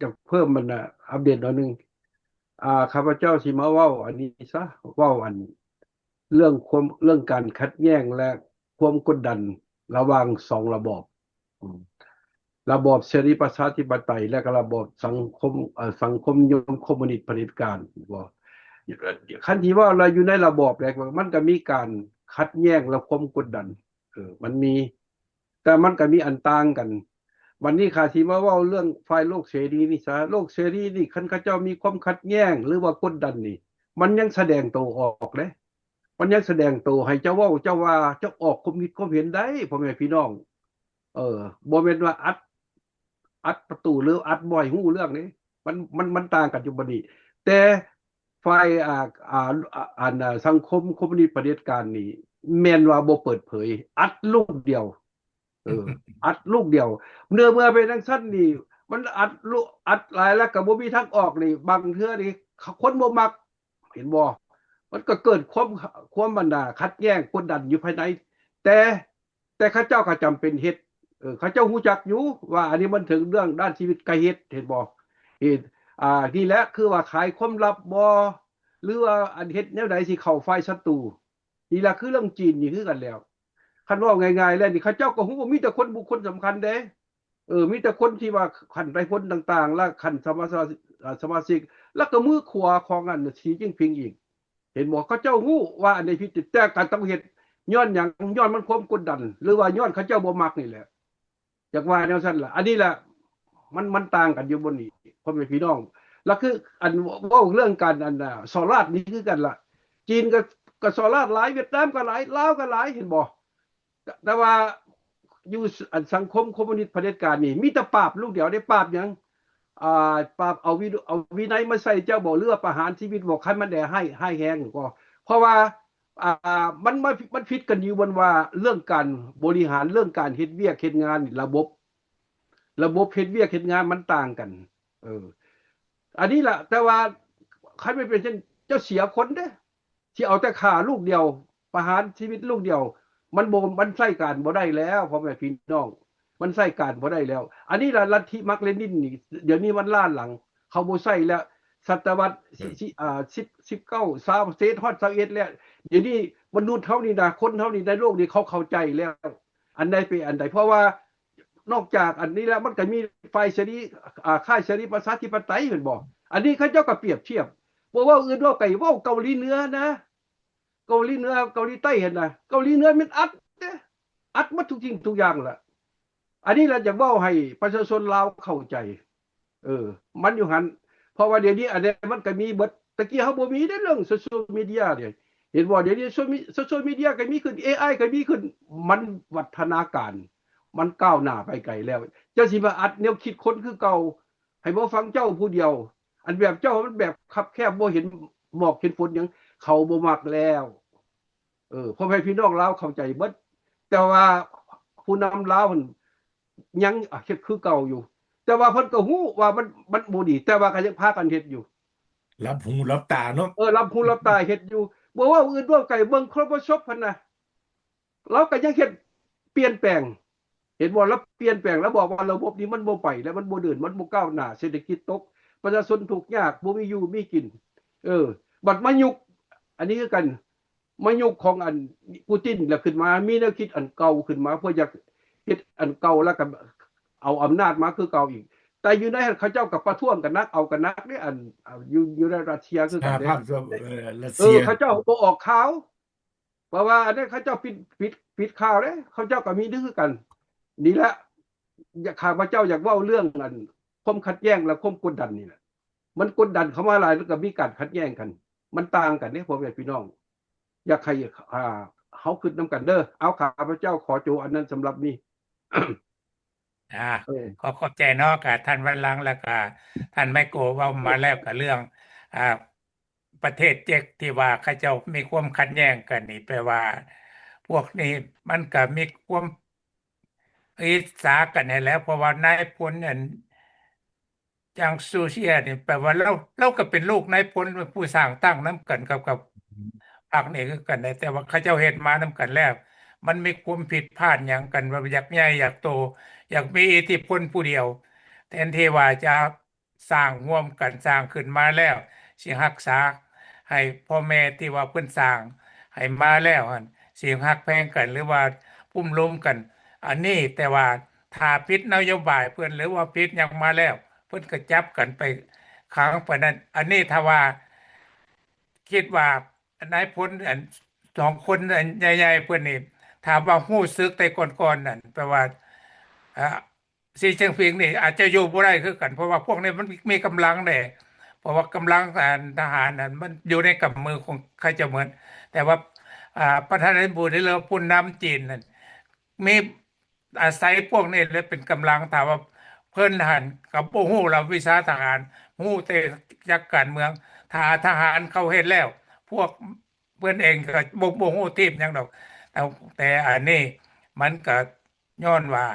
ຢາກເພີ່ມມັນນະ ອັບເດດໜ້ອຍໜຶ່ງ. ອາ ຂ້າພະເຈົ້າຊິມາເວົ້າອັນນີ້ຊະ ເວົ້າອັນ ເລື່ອງຄວາມ ເລື່ອງການຂັດແຍ້ງ ແລະ ຄວາມກົດດັນລະຫວ່າງສອງລະບອບ ອືມ ລະບອບເສລີປະຊາທິປະໄຕ ແລະ ກໍລະບອບສັງຄົມ ເອີ ສັງຄົມນິຍົມຄອມມູນິດຜະເດັດການ ບໍ່? ຄັນທີ່ເວົ້າລະຢູ່ໃນລະບອບແລ້ວ ມັນກໍມີການຂັດແຍ້ງ ແລະ ຄວາມກົດດັນ ເອີ ມັນມີ ແຕ່ມັນກໍມີອັນຕ່າງກັນ. ບັດນີ້ຂ້າຊິມາເວົ້າເລື່ອງຝ່າຍໂລກເສລີນີ້ຊະ. ໂລກເສລີນີ້ ຄັນເຂົາເຈົ້າມີຄວາມຂັດແຍ້ງ ຫຼືວ່າກົດດັນນີ້ ມັນຍັງສະແດງໂຕອອກເດ້. ມັນຍັງສະແດງໂຕໃຫ້ເຈົ້າເວົ້າ ເຈົ້າວ່າ ເຈົ້າອອກຄວາມຄິດຄວາມເຫັນໄດ້ ພໍ່ແມ່ພີ່ນ້ອງ. ເອີ ບໍ່ແມ່ນວ່າອັດ ອັດປະຕູ ຫຼື ອັດບໍ່ໃຫ້ຮູ້ເລື່ອງເດ້. ມັນ ມັນ ມັນຕ່າງກັນຢູ່ບັດນີ້. ແຕ່ ຝ່າຍ ອ່າ ອ່າ ອັນ ອ່າ ສັງຄົມຄອມມູນິດຜະເດັດການນີ້ ແມ່ນວ່າບໍ່ເປີດເຜີຍ ອັດລູກດຽວ ເອີ ອັດລູກດຽວ. ເມື່ອ ເມື່ອເປັນຈັ່ງຊັ້ນນີ້ ມັນອັດລູກ ອັດຫຼາຍແລ້ວກໍບໍ່ມີທາງອອກນີ້ ບາງເທື່ອນີ້ ຄົນບໍ່ມັກ ເຫັນບໍ່? ມັນກໍເກີດຄວາມ ຄວາມ ອັນນ່າ ຂັດແຍ້ງກົດດັນຢູ່ພາຍໃນ ແຕ່ ແຕ່ເຂົາເຈົ້າກໍຈຳເປັນເຮັດ ເອີ ເຂົາເຈົ້າຮູ້ຈັກຢູ່ວ່າອັນນີ້ມັນເຖິງເລື່ອງດ້ານຊີວິດ ກໍເຮັດ ເຫັນບໍ່? ເຮັດ ອ່າ ນີ້ແຫຼະ ຄືວ່າຂາຍຄວາມລັບບໍ ຫຼືວ່າອັນເຮັດແນວໃດຊິເຂົ້າຝ່າຍສັດຕູ. ນີ້ລະຄືເລື່ອງຈີນນີ້ຄືກັນແລ້ວ. ຄັນເວົ້າງ່າຍໆແລ້ວນີ້ ເຂົາເຈົ້າກໍຮູ້ວ່າມີແຕ່ຄົນບຸກຄົນສຳຄັນເດ້. ເອີ ມີແຕ່ຄົນທີ່ວ່າຂັ້ນນາຍພົນຕ່າງໆ ແລະ ຂັ້ນສະມາ ສະມາຊິກ ແລ້ວກໍມືຂວາຂອງອັນສີຈິ້ນຜິງອີກ. ເຫັນບໍ່? ເຂົາເຈົ້າຮູ້ວ່າອັນໃດຜິດ ແຕ່ກໍຕ້ອງເຮັດ. ຍ້ອນຫຍັງ? ຍ້ອນມັນຄວາມກົດດັນ ຫຼືວ່າຍ້ອນເຂົາເຈົ້າບໍ່ມັກນີ້ແຫຼະ. ຢາກວ່າແນວຊັ້ນລະ. ອັນນີ້ລະ ມັນ ມັນຕ່າງກັນຢູ່ບ່ອນນີ້ ພໍ່ແມ່ພີ່ນ້ອງ. ລະຄືອັນເວົ້າເລື່ອງການອັນ ອ່າ ສໍ້ລາດນີ້ຄືກັນລະ. ຈີນກໍ ກໍສໍ້ລາດຫຼາຍ, ຫວຽດນາມກໍຫຼາຍ, ລາວກໍຫຼາຍ, ເຫັນບໍ່? ແຕ່ ແຕ່ວ່າຢູ່ ສ- ອັນສັງຄົມຄອມມູນິດຜະເດັດການນີ້ ມີແຕ່ປາບລູກດຽວເດ້. ປາບຫຍັງ? ອ່າ ປາບເອົາວິ ເອົາວິໄນມາໃສ່ເຈົ້າບໍ ຫຼືວ່າປະຫານຊີວິດບໍ? ຄັນມັນແດ່ຮ້າຍ ຮ້າຍແຮງກໍ ເພາະວ່າ ອ່າ ມັນ ມັນ ມັນຜິດກັນຢູ່ບ່ອນວ່າເລື່ອງການບໍລິຫານ ເລື່ອງການເຮັດວຽກເຮັດງານ ລະບົບ ລະບົບເຮັດວຽກເຮັດງານມັນຕ່າງກັນ. ເອີ ອັນນີ້ລະ ແຕ່ວ່າຄັນມັນເປັນເຊັ່ນ ເຈົ້າເສຍຄົນເດ້ ທີ່ເອົາແຕ່ຂ້າລູກດຽວ ປະຫານຊີວິດລູກດຽວ ມັນບໍ່ ມັນໃຊ້ການບໍ່ໄດ້ແລ້ວ ພໍ່ແມ່ພີ່ນ້ອງ ມັນໃຊ້ການບໍ່ໄດ້ແລ້ວ. ອັນນີ້ລະລັດທິມາກເລນິນນີ້ ດຽວນີ້ມັນລ້າຫຼັງ ເຂົາບໍ່ໃຊ້ແລ້ວ. ສະຕະວັດ ເອີ ສິ ສິ ອ່າ ສິບ ສິບເກົ້າ ຊາວ ເສດຮອດຊາວເອັດແລ້ວ. ດຽວນີ້ມະນຸດເຮົານີ້ນະ ຄົນເຮົານີ້ໃນໂລກນີ້ ເຂົາເຂົ້າໃຈແລ້ວ ອັນໃດເປັນອັນໃດ. ເພາະວ່ານອກຈາກອັນນີ້ແລ້ວ ມັນກໍມີຝ່າຍເສລີ ອ່າ ຄ້າຍເສລີປະຊາທິປະໄຕ ແມ່ນບໍ່? ອັນນີ້ເຂົາເຈົ້າກໍປຽບທຽບ ບໍ່ເວົ້າອື່ນເວົ້າໄກ ເວົ້າເກົາຫຼີເໜືອນະ ເກົາຫຼີເໜືອ ເກົາຫຼີໃຕ້ຫັ້ນນະ. ເກົາຫຼີເໜືອແມ່ນອັດເດ້ ອັດໝົດທຸກສິ່ງທຸກຢ່າງລະ. ອັນນີ້ລະຢາກເວົ້າໃຫ້ປະຊາຊົນລາວເຂົ້າໃຈ ເອີ ມັນຢູ່ຫັ້ນ. ເພາະວ່າດຽວນີ້ອັນໃດມັນກໍມີເບິດ. ແຕ່ກີ້ເຮົາບໍ່ມີເດ້ເລື່ອງໂຊຊຽວມີເດຍເດ ເຫັນບໍ່? ດຽວນີ້ໂຊຊຽວມີເດຍກໍມີຂຶ້ນ ເອໄອກໍມີຂຶ້ນ ມັນວັດທະນາການ ມັນກ້າວໜ້າໄປໄກແລ້ວ. ເຈົ້າຊິມາອັດແນວຄິດຄົນຄືເກົ່າ ໃຫ້ມາຟັງເຈົ້າຜູ້ດຽວ ອັນແບບເຈົ້າມັນແບບຄັບແຄບ ບໍ່ເຫັນໝອກເຫັນຝົນຫຍັງ ເຂົາບໍ່ມັກແລ້ວ. ເອີ ພໍ່ແມ່ພີ່ນ້ອງລາວເຂົ້າໃຈເບິດ ແຕ່ວ່າຜູ້ນຳລາວຫັ້ນຍັງ ອ່າ ເຮັດຄືເກົ່າຢູ່ ແຕ່ວ່າເພິ່ນກໍຮູ້ວ່າມັນ ມັນບໍ່ດີ ແຕ່ວ່າກໍຍັງພາກັນເຮັດຢູ່ ຫຼັບຫູຫຼັບຕາເນາະ. ເອີ ຫຼັບຫູຫຼັບຕາເຮັດຢູ່ ບໍ່ເວົ້າອື່ນເວົ້າໄກ ເບິ່ງໂຄຣໂມໂຊບຫັ້ນນະ ລາວກໍຍັງເຮັດປ່ຽນແປງ ເຫັນບໍ່? ລາວປ່ຽນແປງ ລາວບອກວ່າລະບົບນີ້ມັນບໍ່ໄປແລ້ວ ມັນບໍ່ເດີນ ມັນບໍ່ກ້າວໜ້າ ເສດຖະກິດຕົກ ປະຊາຊົນທຸກຍາກ ບໍ່ມີຢູ່ມີກິນ. ເອີ ບັດມາຍຸກ ອັນນີ້ຄືກັນ ມາຍຸກຂອງອັນປູຕິນລະຂຶ້ນມາ ມີແນວຄິດອັນເກົ່າຂຶ້ນມາ ເພື່ອຢາກເຮັດອັນເກົ່າ ລະກະເອົາອຳນາດມາຄືເກົ່າອີກ. ແຕ່ຢູ່ໃນຫັ້ນເຂົາເຈົ້າກໍປະທ້ວງກັນໜັກ ເອົາກັນໜັກເດ້ ອັນ ຢູ່ ຢູ່ໃນຣັດເຊຍຄືກັນເດ້ ເອີ ເຂົາເຈົ້າບໍ່ອອກຂ່າວ ເພາະວ່າອັນນັ້ນເຂົາເຈົ້າປິດ ປິດ ປິດຂ່າວເດ້ ເຂົາເຈົ້າກໍມີຄືກັນ. ນີ້ແຫຼະ ຢາກ ຂ້າພະເຈົ້າຢາກເວົ້າເລື່ອງອັນຄວາມຂັດແຍ້ງ ແລະ ຄວາມກົດດັນນີ້ແຫຼະ ມັນກົດດັນເຂົ້າມາຫຼາຍ ແລ້ວກໍມີການຂັດແຍ້ງກັນ ມັນຕ່າງກັນເດ້ ພໍ່ແມ່ພີ່ນ້ອງ. ຢາກໃຫ້ ອ່າ ເຮົາຄິດນຳກັນເດີ. ເອົາ ຂ້າພະເຈົ້າຂໍໂຈະອັນນັ້ນສຳລັບນີ້. ອ່າ ເອີ ຂໍຂອບໃຈເນາະ ກະທ່ານວັນລັງ ແລ້ວກະທ່ານໄມໂກ ເວົ້າມາແລ້ວ ກະເລື່ອງ ອ່າ ປະເທດເຈັກທີ່ວ່າເຂົາເຈົ້າມີຄວາມຂັດແຍ້ງກັນນີ້ ແປວ່າພວກນີ້ມັນກະມີຄວາມອິດສາກັນຫັ້ນແຫຼະ ເພາະວ່ານາຍພົນອັນ ຈາງຊູເຊຍນີ້ ແປວ່າລາວ ລາວກໍເປັນລູກນາຍພົນຜູ້ສ້າງຕັ້ງນຳກັນກັບ ກັບພັກນີ້ຄືກັນ ແຕ່ວ່າເຂົາເຈົ້າເຮັດມານຳກັນແລ້ວ ມັນມີຄວາມຜິດພາດຫຍັງກັນ ວ່າຢາກໃຫຍ່ຢາກໂຕ ຢາກມີອິດທິພົນຜູ້ດຽວ ແທນທີ່ວ່າຈະ ສ້າງຮ່ວມກັນ ສ້າງຂຶ້ນມາແລ້ວ ຊິຮັກສາໃຫ້ພໍ່ແມ່ທີ່ວ່າເພິ່ນສ້າງໃຫ້ມາແລ້ວຫັ້ນ ຊິຮັກແພງກັນ ຫຼືວ່າກຸ້ມລຸມກັນ ອັນນີ້. ແຕ່ວ່າຖ້າຜິດນະໂຍບາຍເພິ່ນ ຫຼືວ່າຜິດຫຍັງມາແລ້ວ ເພິ່ນກໍຈັບກັນໄປຂັງປານນັ້ນ. ອັນນີ້ຖ້າວ່າຄິດວ່ານາຍພົນອັນສອງຄົນອັນໃຫຍ່ໆເພິ່ນນີ້ ຖ້າວ່າຮູ້ສຶກແຕ່ກ່ອນໆນັ້ນ ແປວ່າ ອ່າ ຊີຈິ້ນຜິງນີ້ອາດຈະຢູ່ບໍ່ໄດ້ຄືກັນ ເພາະວ່າພວກນີ້ມັນມີກຳລັງເດ້ ເພາະວ່າກຳລັງ ອັນ ທະຫານນັ້ນມັນຢູ່ໃນກຳມືຂອງເຂົາເຈົ້າໝົດ. ແຕ່ວ່າ ອ່າ ປະທານາທິບໍດີ ຫຼື ຜູ້ນຳຈີນນັ້ນ ມີອາໄສພວກນີ້ແຫຼະເປັນກຳລັງ. ຖ້າວ່າເພິ່ນຫັ້ນກໍບໍ່ຮູ້ລະວິຊາທະຫານ ຮູ້ແຕ່ຈາກການເມືອງ. ຖ້າທະຫານເຂົາເຮັດແລ້ວ ພວກ ເພິ່ນເອງກໍບໍ່ ບໍ່ຮູ້ທີບຫຍັງດອກ ແຕ່ ແຕ່ອັນນີ້ມັນກໍຍ້ອນວ່າ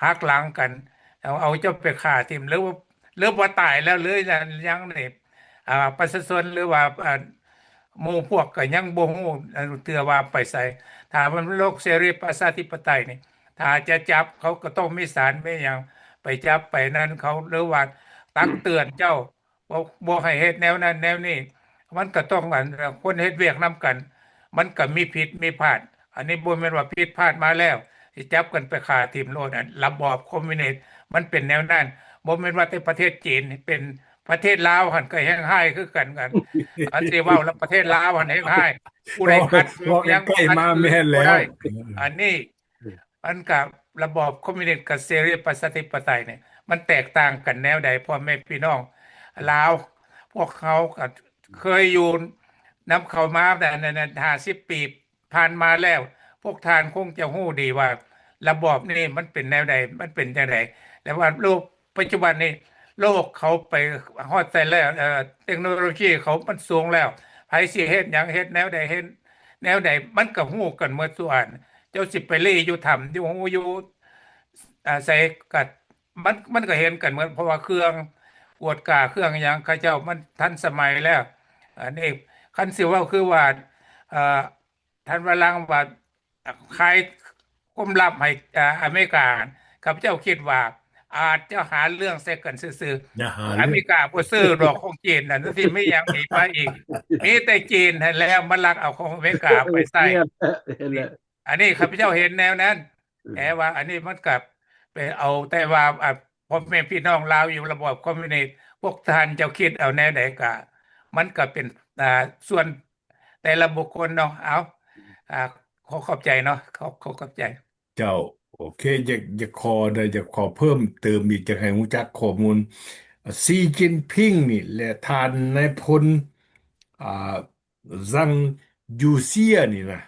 ຫັກຫຼັງກັນ ເອົາ ເອົາເຈົ້າໄປຂ້າຖິ້ມ ຫຼືວ່າ ຫຼືວ່າຕາຍແລ້ວ ຫຼືຍັງນີ້ ອ່າ ປະຊາຊົນ ຫຼືວ່າ ອ່າ ໝູ່ພວກກໍຍັງບໍ່ຮູ້ເທື່ອວ່າໄປໃສ. ຖ້າມັນໂລກເສລີປະຊາທິປະໄຕນີ້ ຖ້າຈະຈັບເຂົາກໍຕ້ອງມີສານ ມີຫຍັງໄປຈັບໄປນັ້ນເຂົາ ຫຼືວ່າ ຕັກເຕືອນເຈົ້າ ບໍ່ ບໍ່ໃຫ້ເຮັດແນວນັ້ນແນວນີ້ ມັນກໍຕ້ອງ ອັນ ຄົນເຮັດວຽກນຳກັນ ມັນກໍມີຜິດມີພາດ. ອັນນີ້ບໍ່ແມ່ນວ່າຜິດພາດມາແລ້ວ ຊິຈັບກັນໄປຂ້າຖິ້ມໂລດ. ອັນລະບອບຄອມມິວນິດມັນເປັນແນວນັ້ນ ບໍ່ແມ່ນວ່າແຕ່ປະເທດຈີນ ເປັນປະເທດລາວຫັ້ນກໍແຮງຮ້າຍຄືກັນ. ອັນ ອັນຊິເວົ້າລະປະເທດລາວຫັ້ນແຮງຮ້າຍ ຜູ້ໃດຂັດ ເວົ້າໃກ້ໆມາແມ່ນແລ້ວ ອັນນີ້ ມັນກະລະບອບຄອມມິວນິດກັບເສລີປະຊາທິປະໄຕນີ້ ມັນແຕກຕ່າງກັນແນວໃດ? ພໍ່ແມ່ພີ່ນ້ອງລາວ ພວກເຮົາກະເຄີຍຢູ່ນຳເຂົາມາ ຫ້າສິບປີຜ່ານມາແລ້ວ ພວກທ່ານຄົງຈະຮູ້ດີວ່າລະບອບນີ້ມັນເປັນແນວໃດ ມັນເປັນຈັ່ງໃດ ແລະວ່າໂລກ ປັດຈຸບັນນີ້ໂລກເຂົາໄປຮອດໃສແລ້ວ ເອີ ເຕັກໂນໂລຊີເຂົາມັນສູງແລ້ວ ໃຜຊິເຮັດຫຍັງ ເຮັດແນວໃດ ເຮັດແນວໃດ ມັນກໍຮູ້ກັນໝົດທຸກອັນ. ເຈົ້າຊິໄປລີ້ຢູ່ຖ້ຳ ຢູ່ຮູ ຢູ່ ອາ ໃສກໍ ມັນ ມັນກໍເຫັນກັນໝົດ ເພາະວ່າເຄື່ອງກວດກາ ເຄື່ອງຫຍັງເຂົາເຈົ້າມັນທັນສະໄໝແລ້ວ. ອັນນີ້ຄັນຊິເວົ້າຄືວ່າ ເອີ ທ່ານວະລັງວ່າ ຂາຍຄວາມລັບໃຫ້ ອາ ອາເມລິກາ ຂ້າພະເຈົ້າຄິດວ່າອາດຈະຫາເລື່ອງໃສ່ກັນຊື່ໆ ອາເມລິກາບໍ່ຊື້ດອກຂອງຈີນນັ້ນ ຊິມີຫຍັງອີກມາອີກ ມີແຕ່ຈີນຫັ້ນແຫຼະມາລັກເອົາຂອງອາເມລິກາໄປໃຊ້. ອັນນີ້ຂ້າພະເຈົ້າເຫັນແນວນັ້ນ ແຕ່ວ່າອັນນີ້ມັນກໍໄປເອົາແຕ່ວ່າ ອາ ພໍ່ແມ່ພີ່ນ້ອງລາວຢູ່ລະບອບຄອມມິວນິດ ພວກທ່ານເຈົ້າຄິດເອົາແນວໃດກໍ ມັນກໍເປັນ ອາ ສ່ວນ ແຕ່ລະບຸກຄົນເນາະ. ເອົາ ອາ ຂໍຂອບໃຈເນາະ ຂໍ ຂໍຂອບໃຈ. ເຈົ້າ ໂອເຄ ຢາກ ຢາກຂໍ ຢາກຂໍເພີ່ມເຕີມອີກ ຢາກໃຫ້ຮູ້ຈັກຂໍ້ມູນ ຊີຈິ້ນຜິງນີ້ ແລະ ທ່ານນາຍພົນ ອາ ຊັງຢູເຊຍນີ້ນະ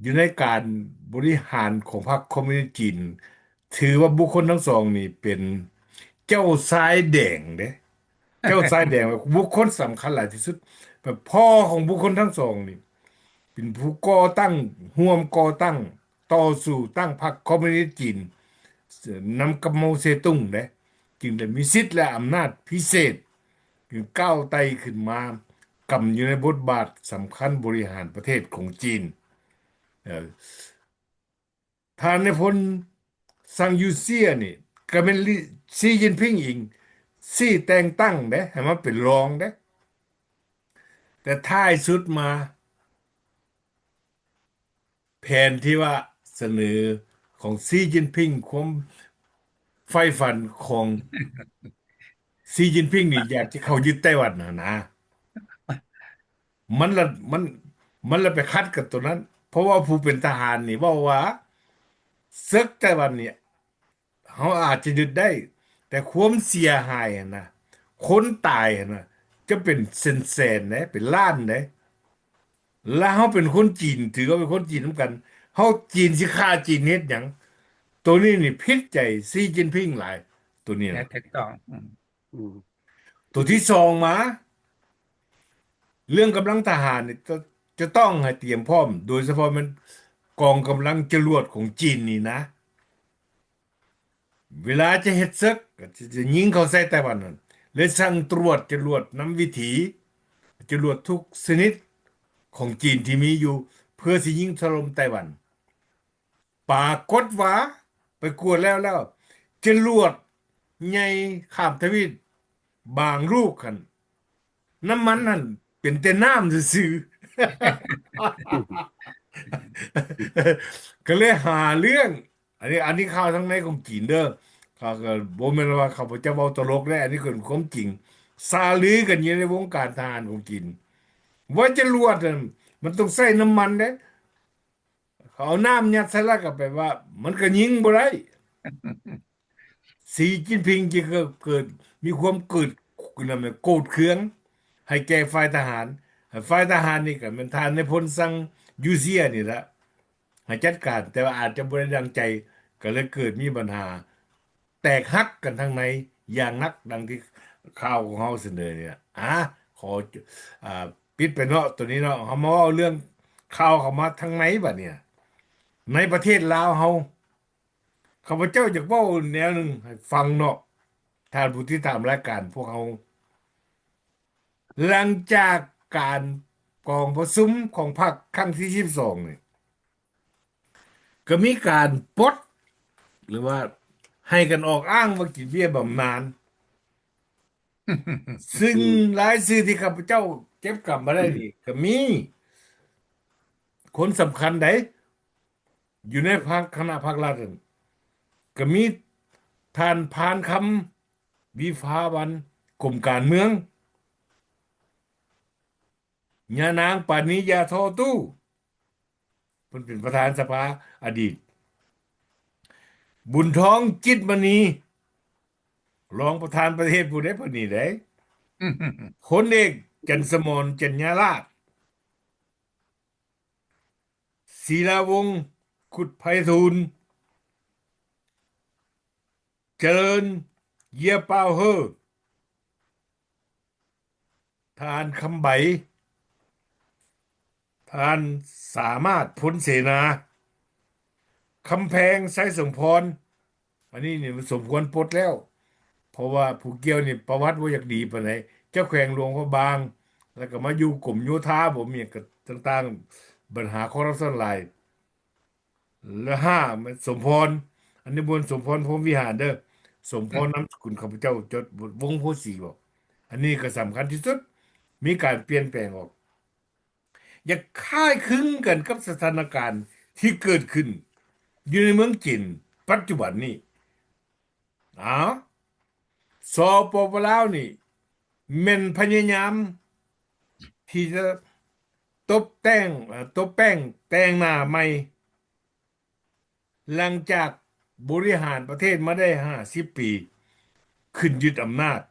ຢູ່ໃນການບໍລິຫານຂອງພັກຄອມມູນິດຈີນ ຖືວ່າບຸກຄົນທັງສອງນີ້ເປັນເຈົ້າຊາຍແດງເດ້ ເຈົ້າຊາຍແດງ ບຸກຄົນສຳຄັນຫຼາຍທີ່ສຸດ. ແບບພໍ່ຂອງບຸກຄົນທັງສອງນີ້ ເປັນຜູ້ກໍ່ຕັ້ງ ຮ່ວມກໍ່ຕັ້ງ ຕໍ່ສູ້ຕັ້ງພັກຄອມມູນິດຈີນ ນຳກັບເມົາເຊຕຸງເດ້ ຈຶ່ງໄດ້ມີສິດ ແລະ ອຳນາດພິເສດ ຈຶ່ງກ້າວໄຕ່ຂຶ້ນມາ ກຳຢູ່ໃນບົດບາດສຳຄັນບໍລິຫານປະເທດຂອງຈີນ. ເອີ ທ່ານນາຍພົນ ຊັງຢູເຊຍນີ້ ກໍແມ່ນ ຊີຈິ້ນຜິງເອງ ຊີ້ແຕ່ງຕັ້ງເດ້ ໃຫ້ມາເປັນລອງເດ້ ແຕ່ທ້າຍສຸດມາ ແຜນທີ່ວ່າສະເໜີຂອງຊີຈິ້ນຜິງ ຄວາມໃຝ່ຝັນຂອງຊີຈິ້ນຜິງນີ້ ຢາກຈະເຂົ້າຍຶດໄຕ້ຫວັນຫັ້ນນະ ມັນລະ ມັນ ມັນລະໄປຂັດກັບໂຕນັ້ນ ເພາະວ່າຜູ້ເປັນທະຫານນີ້ເວົ້າວ່າ ເສິກໄຕ້ຫວັນນີ້ ເຮົາອາດຈະຍຶດໄດ້ ແຕ່ຄວາມເສຍຫາຍຫັ້ນນະ ຄົນຕາຍຫັ້ນນະ ຈະເປັນແສນໆເດ້ ເປັນລ້ານເດ້ ແລະ ເຮົາເປັນຄົນຈີນ ຖືວ່າເປັນຄົນຈີນນຳກັນ ເຮົາຈີນຊິຂ້າຈີນເຮັດຫຍັງ? ໂຕນີ້ນີ້ຜິດໃຈຊີຈິ້ນຜິງຫຼາຍ ໂຕນີ້ນະ ແລະ ຖືກຕ້ອງ ອືມ ອືມ ໂຕທີສອງມາ ເລື່ອງກຳລັງທະຫານນີ້ ຈະ ຈະຕ້ອງໃຫ້ຕຽມພ້ອມ ໂດຍສະເພາະແມ່ນກອງກຳລັງຈະຫຼວດຂອງຈີນນີ້ນະ ເວລາຈະເຮັດເສິກ ຈະ ຈະຍິງເຂົ້າໃສ່ໄຕ້ຫວັນນັ້ນ ເລີຍສັ່ງຕຳຫຼວດຈະຫຼວດນຳວິຖີ ຈະຫຼວດທຸກຊະນິດຂອງຈີນທີ່ມີຢູ່ ເພື່ອຊິຍິງຖະຫຼົ່ມໄຕ້ຫວັນ. ປາກົດວ່າໄປກວດແລ້ວ ແລ້ວຈະຫຼວດໃຫຍ່ຂ້າມທະວີບບາງລູກຫັ້ນ ນ້ຳມັນຫັ້ນເປັນແຕ່ນ້ຳຊື່ໆ ກໍເລີຍຫາເລື່ອງ ອັນນີ້ ອັນນີ້ຂ່າວທາງໃນຂອງຈີນເດີ ຂ້າກໍບໍ່ແມ່ນວ່າຂ້າພະເຈົ້າເວົ້າຕະຫຼົກເດ້ ອັນນີ້ຄືຄວາມຈິງ ຊາລືກັນຢູ່ໃນວົງການທະຫານຂອງຈີນ ວ່າຈະຫຼວດນັ້ນ ມັນຕ້ອງໃຊ້ນ້ຳມັນເດ້ ເຂົາເອົານ້ຳຍັດໃສ່ແລ້ວກໍແປວ່າມັນກໍຍິງບໍ່ໄດ້. ສີຈິ້ນຜິງຈຶ່ງເກີດ ເກີດ ມີຄວາມເກີດ ນັ້ນແຫຼະ ໂກດເຄືອງໃຫ້ແກ່ຝ່າຍທະຫານ. ຝ່າຍທະຫານນີ້ກໍແມ່ນທ່ານນາຍພົນຊັງຢູເຊຍນີ້ລະ ໃຫ້ຈັດການ, ແຕ່ວ່າອາດຈະບໍ່ໄດ້ດັ່ງໃຈ, ກໍເລີຍເກີດມີບັນຫາ ແຕກຫັກກັນທາງໃນຢ່າງໜັກ ດັ່ງທີ່ຂ່າວຂອງເຮົາສະເໜີນີ້ລະ. ອາ ຂໍ ອາ ປິດໄປເນາະ ໂຕນີ້ເນາະ. ເຮົາມາເວົ້າເລື່ອງຂ່າວເຂົ້າມາທາງໃນບາດນີ້ ໃນປະເທດລາວເຮົາ. ຂ້າພະເຈົ້າຢາກເວົ້າແນວໜຶ່ງໃຫ້ຟັງເນາະ ທ່ານຜູ້ຕິດຕາມລາຍການພວກເຮົາ. ຫຼັງຈາກການກອງປະຊຸມຂອງພັກຄັ້ງທີສິບສອງນີ້ ກໍມີການປົດ ຫຼືວ່າໃຫ້ກັນອອກອ້າງວ່າກິນເບ້ຍບຳນານ ຊຶ່ງລາຍຊື່ທີ່ຂ້າພະເຈົ້າເກັບກຳມາໄດ້ນີ້ ກໍມີຄົນສຳຄັນໃດ ຢູ່ໃນພັກ ຄະນະພັກລັດນັ້ນ ກໍມີທ່ານ ພານຄຳ ວິພາວັນ ກົມການເມືອງ, ຍານາງ ປານີ ຢາທໍ່ຕູ້ ເພິ່ນເປັນປະທານສະພາອະດີດ, ບຸນທອງ ຈິດມະນີ ຮອງປະທານປະເທດຜູ້ໃດຜູ້ນີ້ໃດ, ພົນເອກ ຈັນສະໝອນ ຈັນຍາລາດ, ສີລາວົງ ຄຸດໄພທູນ, ຈະເລີນ ເຢຍປາວເຮີ, ທ່ານຄຳໃບ, ທ່ານສາມາດ ພົນເສນາ, ຄຳແພງ ໄຊສົມພອນ. ອັນນີ້ນີ້ມັນສົມຄວນປົດແລ້ວ ເພາະວ່າຜູ້ກ່ຽວນີ້ປະຫວັດບໍ່ຢາກດີປານໃດ, ເຈົ້າແຂວງຫຼວງພະບາງ ແລ້ວກໍມາຢູ່ກົມໂຍທາບໍ ມີຫຍັງກໍຕ່າງໆ ບັນຫາຄໍຣັບຊັນຫຼາຍ. ແລະ ຫ້າ ແມ່ນສົມພອນ, ອັນນີ້ບໍ່ແມ່ນສົມພອນ ພົມວິຫານເດີ້, ສົມພອນ ນາມສະກຸນຂ້າພະເຈົ້າ ຈອດວົງໂພສີບໍ. ອັນນີ້ກໍສຳຄັນທີ່ສຸດ, ມີການປ່ຽນແປງອອກ. ຢ່າຄ້າຍຄຶງກັນກັບສະຖານະການທີ່ເກີດຂຶ້ນຢູ່ໃນເມືອງຈີນປັດຈຸບັນນີ້. ອ້າວ ສປປ ລາວນີ້ແມ່ນພະຍາຍາມທີ່ຈະຕົບແຕ່ງ ເອີ ຕົບແປ້ງແຕ່ງໜ້າໃໝ່ ຫຼັງຈາກບໍລິຫານປະເທດມາໄດ້ຫ້າສິບປີ ຂຶ້ນຍຶດອຳນາດ.